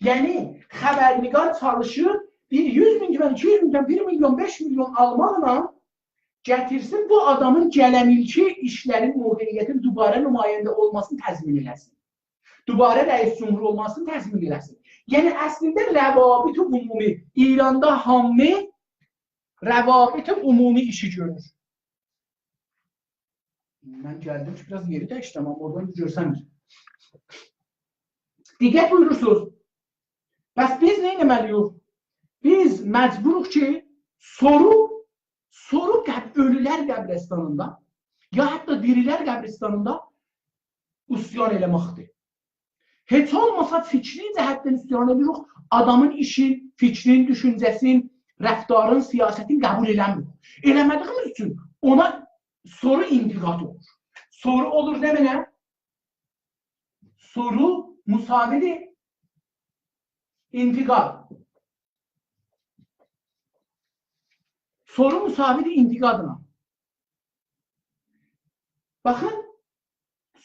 یعنی، خبرنگار چالیشیر، بیر یوز مین تومن، ایکی یوز مین تومن، بیر میلیون، بئش میلیون آلماقلا گتیرسین، بو آدامین گلن ایلکی ایشلرین، موقعیتین دوباره نماینده اولماسینی تضمین ائله‌سین. دوباره رئیس جمهور اولماسینی تضمین ائله‌سین. یعنی، اصلینده روابط عمومی، ایراندا هامی روابط عمومی ایشی گؤرور. من گلدیم کی، بیر آز یئری دییشدیرم، آمما اورادان گؤرسنمیر. دقت بویورورسونوز. پس بیز نه ائتمه‌لی‌ییک؟ بیز مجبوروق کی، سورو، سورو قب-، اؤلولر قبرستانیندا، یا حتی دیریلر قبرستانیندا عصیان ائله‌مکدیر. هئچ اولماسا فیکری جهتدن عصیان ائدیریک، آدامین ایشین، فیکرین، دوشونجه‌سین، رفتارین، سیاستین قبول ائله‌میریک. ائله‌مه‌دیییمیز اوچون اونا سورو انتقاد اولور. سورو اولور نمنه؟ سورو مساوی‌دیر انتقاد. سورو مساوی‌دیر انتقادلا. باخین،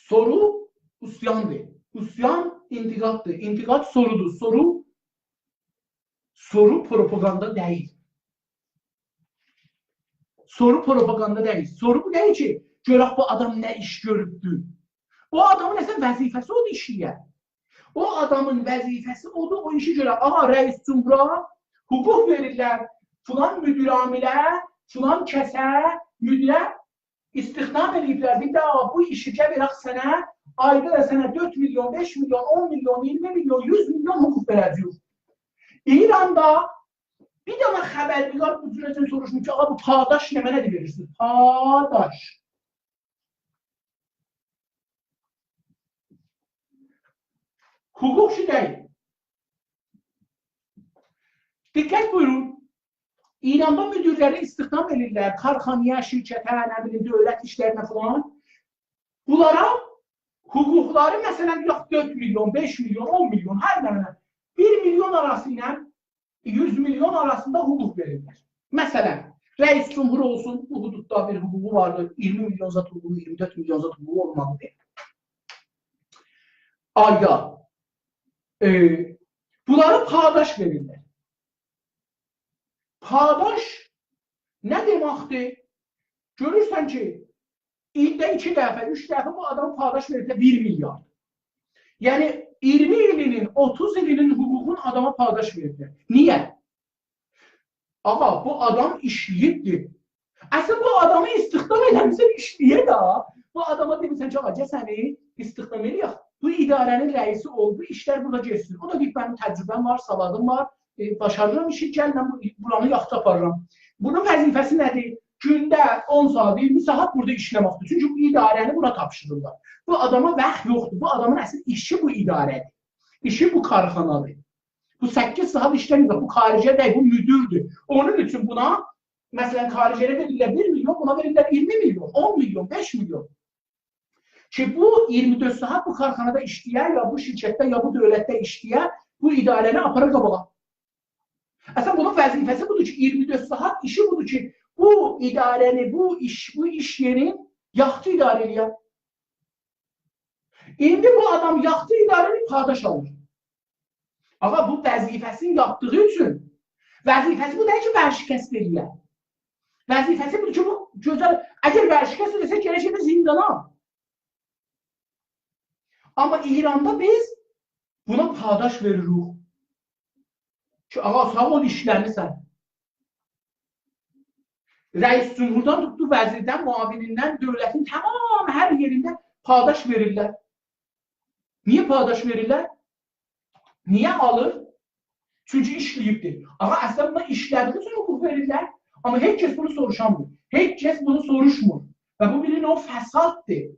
سورو عصیاندیر. عصیان انتقاددیر. انتقاد سورودور. سورو، سورو پروپاگاندا دئییل. سورو پروپاگاندا دئییل. سورو بو دئییل کی، گؤرک بو آدام نه ایش گؤروبدور. او آدامین اصلاً وظیفه‌سی اودور ایشله‌یه. او آدامین وظیفه‌سی اودور او ایشی گؤره. آغا، رئیس جمهورا حقوق وئریرلر، فلان مدیر عامله، فلان کسه، مدیره استخدام ائله‌ییبلر. دئییبلر: «آغا، بو ایشی گل وئرک سنه، آیدا دا سنه دؤرد میلیون، بئش میلیون، اون میلیون، اییرمی میلیون، یوز میلیون حقوق وئره‌جه‌ییک.» ایراندا بیر دنه خبرنگار بو جوره سوروشمور کی، «آغا، بو پاداش نمنه‌دیر وئریرسینیز؟» پاداش. حقوق ایشی دئییل. دقت بویورون. ایراندا مدیرلری استخدام ائدیرلر، کارخانایا، شرکته، نه بیلیم، دؤولت ایشلرینه فلان. بونلارا حقوقلاری، مثلاً، یوخ، دؤرد میلیون، بئش میلیون، اون میلیون، هر نمنه، بیر میلیون آراسی ایله یوز میلیون آراسیندا حقوق وئریرلر. مثلاً، رئیس جمهور اولسون، بو حدوددا بیر حقوقو واردیر، اییرمی میلیون زاد حقوقو، اییرمی دؤرد میلیون زاد حقوقو اولمالیدیر. آیدا. ائ، بونلارا پاداش وئریرلر. پاداش نه دئمکدیر؟ گؤرورسن کی، ایلده ایکی دفعه، اوچ دفعه بو آداما پاداش وئریرلر بیر میلیارد. یعنی، اییرمی ایلی‌نین، اوتوز ایلی‌نین حقوقون آداما پاداش وئریرلر. نییه؟ آغا، بو آدام ایشله‌ییبدیر. اصلینده بو آدامی استخدام ائله‌میسن، ایشله‌یه ده. بو آداما دئمیسن کی، «آغا، گل سنی استخدام ائله‌یک. بو اداره‌نین رئیسی اول، بو ایشلر بورادا گئتسین.» او دا دئییب: «منیم تجربه‌م وار، سوادیم وار، ائ، باشاریرام ایشی، گل من بو، بورانی یاخشی آپاریرام.» بونون وظیفه‌سی نه‌دیر؟ گونده اون ساعات، اییرمی ساعات بورادا ایشله‌مکدیر. چونکی بو اداره‌نی بونا تاپشیریرلار. بو آداما واخت یوخدور. بو آدامین اصل ایشی بو اداره‌دیر. ایشی بو کارخانادیر. بو سککیز ساعات ایشله‌میر، بو کارگر دئییل، بو مدیردیر. اونون اوچون بونا، مثلاً، کارگره وئریرلر بیر میلیون، بونا وئریرلر اییرمی میلیون، اون میلیون، بئش میلیون. کی، بو اییرمی دؤرد ساعات بو کارخانادا ایشله‌یه، یا بو شرکتده، یا بو دؤولتده ایشله‌یه، بو اداره‌نی آپارا قاباغا. اصلاً، بونون وظیفه‌سی بودور کی، اییرمی دؤرد ساعات ایشی بودور کی، بو اداره‌نی، بو ایش، بو ایش یئرین یاخشی اداره ائله‌یه. ایندی بو آدام یاخشی اداره ائله‌ییب پاداش آلیر. آغا، بو وظیفه‌سینی یاپدیغی اوچون، وظیفه‌سی بو دئییل کی، ورشکست ائله‌یه. وظیفه‌سی بودور کی، بو گؤزل، اگر ورشکست ائله‌سه، گرک گئده زیندانا. آمما ایراندا بیز بونا پاداش وئریریک. کی، آغا، ساغ اول، ایشله‌میسن. رئیس جمهوردان توتدو، وزیردن، معاونیندن، دؤولتین تمام هر یئرینده پاداش وئریرلر. نییه پاداش وئریرلر؟ نییه آلیر؟ چونکی ایشله‌ییبدیر. آغا، اصلینده بونا ایشله‌دیگی اوچون حقوق وئریرلر. آمما هئچ کس بونو سوروشانمیر. هئچ کس بونو سوروشمور. و بو بیر نوع فساددیر.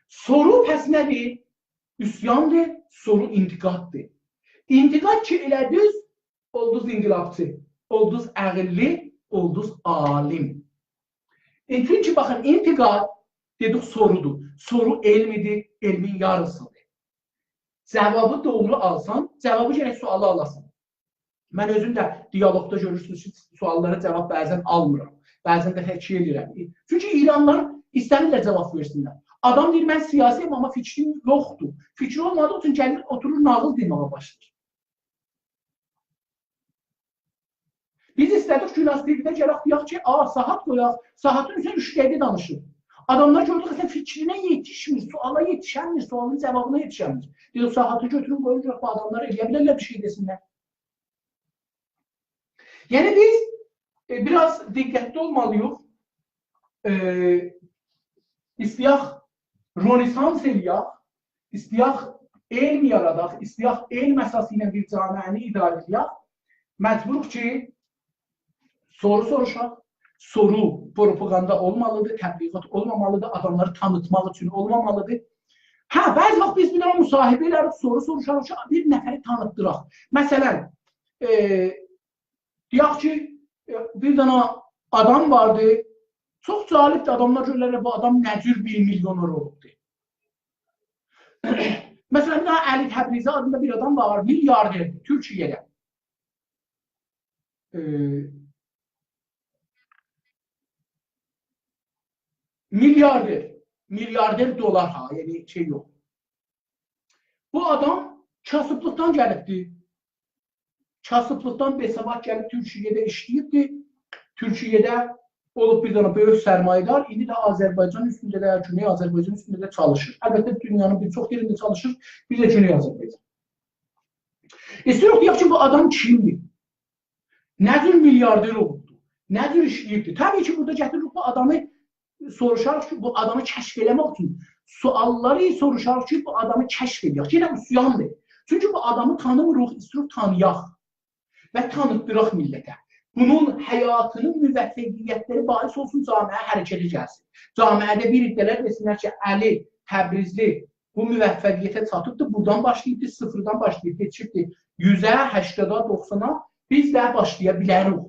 سورو پس نه‌دیر؟ عصیاندیر، سورو انتقاددیر. انتقاد کی، ائله دوز، اولدوز انقلابچی، اولدوز عقللی، اولدوز عالیم. ائ، چونکی باخین، انتقاد، دئدیک، سورودور. سورو علمدیر، علمین یاریسیدیر. جاوابی دوغرو آلسان، جاوابی گرک سؤالی آلاسان. من اؤزوم ده دیالوگدا گؤرورسونوز کی، سؤاللارا جاواب بعضاً آلمیرام. بعضاً ده تکیه ائدیرم. چونکی ایرانلیلار ایسته‌میرلر جاواب وئرسینلر. آدام دئییر: «من سیاسی‌یم، آمما فیکریم یوخدور.» فیکری اولمادیغی اوچون گلیر، اوتورور، ناغیل دئمه‌یه باشلاییر. بیز ایسته‌دیک گوناز تی‌وی‌ده گلک، دئیک کی، «آ، ساعات قویاق، ساعاتین اوزرینه اوچ دقیقه دانیشیق.» آداملار گؤردوک، اصلاً فیکرینه یئتیشمیر، سؤالا یئتیشنمیر، سؤالین جاوابینا یئتیشنمیر. دئدیک، ساعاتی گؤتورون، قویون گؤرک، بو آداملار ائلیه بیلرلر بیر شئی دئسینلر. یعنی بیز، ائ، بیر آز دقتلی اولمالی‌ییق. ائ، ایسته‌یک رنسانس ائلیه‌ک، ایسته‌یک علم یاراداق، ایسته‌یک علم اساسی ایله بیر جامعه‌نی اداره ائلیه‌ک، مجبوروق کی، سورو سوروشاق. سورو پروپاگاندا اولمالیدیر، تبلیغات اولمامالیدیر، آداملاری تانیتماق اوچون اولمامالیدیر. هه، بعضی واخت بیز بیر دنه مصاحبه ائلریک، سورو سوروشاریق کی، بیر نفری تانیتدیراق. مثلاً، ائ، دئیک کی، ائ، بیر دنه آدام واردی، چوخ جالبدیر، آداملار گؤرورلر، بو آدام نه جور بیر میلیونر اولوبدور. مثلاً، بیر دنه علی تبریزی آدیندا بیر آدام وار، میلیاردر، تورکیه‌ده. ائ، میلیاردر. میلیاردر دلار ها، یعنی شئی یوخ. بو آدام کاسیبلیقدان گلیبدی. کاسیبلیقدان بی‌سواد گلیب تورکیه‌ده ایشله‌ییبدی. تورکیه‌ده اولوب بیر دنه بؤیوک سرمایه‌دار، ایندی ده آذربایجان اوستونده ده، گونئی آذربایجان اوستونده ده چالیشیر. البته، دونیانین بیر چوخ یئرینده چالیشیر، بیر ده گونئی آذربایجان. ایسته‌ییریک دئیک کی، بو آدام کیمدیر؟ نه جور میلیاردر اولدو؟ نه جور ایشله‌ییبدی؟ طبیعی کی، بورادا گتیریریک بو آدامی، سوروشاریق کی، بو آدامی کشف ائله‌مک اوچون سؤاللاری سوروشاریق کی، بو آدامی کشف ائله‌یک. یئنه عصیاندیر. چونکی بو آدامی تانیمیریق، ایسته‌ییریک تانییاق و تانیتدیراق میللته. بونون حیاتینین موفقیت‌لری باعث اولسون، جامعه حرکته گلسین. جامعه‌ده بیر عده‌لر دئسینلر کی، علی تبریزلی بو موفقیته چاتیبدیر، بورادان باشلاییبدیر، صفردن باشلاییب، کئچیبدیر یوزه، هشتادا، دوخسانا، بیز ده باشلایا بیلریک.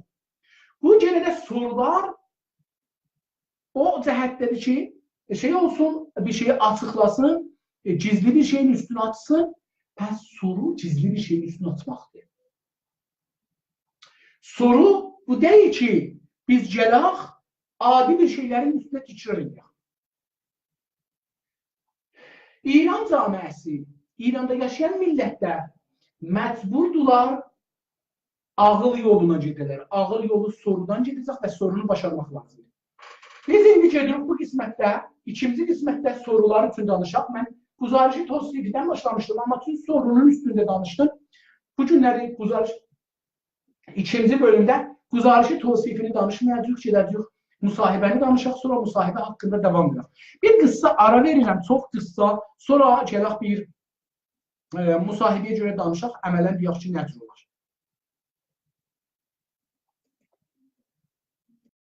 بو یئنه ده سورولار او جهتده‌دیر کی، شئی اولسون، بیر شئیی آچیقلاسین، ائ، گیزلی بیر شئیین اوستونو آچسین. پس سورو گیزلی بیر شئیین اوستونو آچماقدیر. سورو بو دئییل کی، بیز گلک، عادی بیر شئیلرین اوستونه تکرار ائدک. ایران جامعه‌سی، ایراندا یاشایان میللت‌لر مجبوردولار عاغیل یولونا گئده‌لر. عاغیل یولو سورودان گئده‌جک و سورونو باشارماق لازیمدیر. بیز ایندی گئدیریک بو قسمتده، ایکینجی قسمتده سورولار اوچون دانیشاق. من گزارش توصیفی‌دن باشلامیشدیم، آمما چون سورونون اوستونده دانیشدیم. بو گونلری گزارش ایکینجی بؤلومده گزارش توصیفینی دانیشمایاجاغیق، گئده‌جه‌ییک مصاحبه‌نی دانیشاق، سونرا مصاحبه حاقیندا داوام ائدک. بیر قیسا آرا وئریرم، چوخ قیسا، سونرا گلک بیر، ائ، مصاحبه‌یه گؤره دانیشاق، عملاً دئیک کی، نه جور اولار.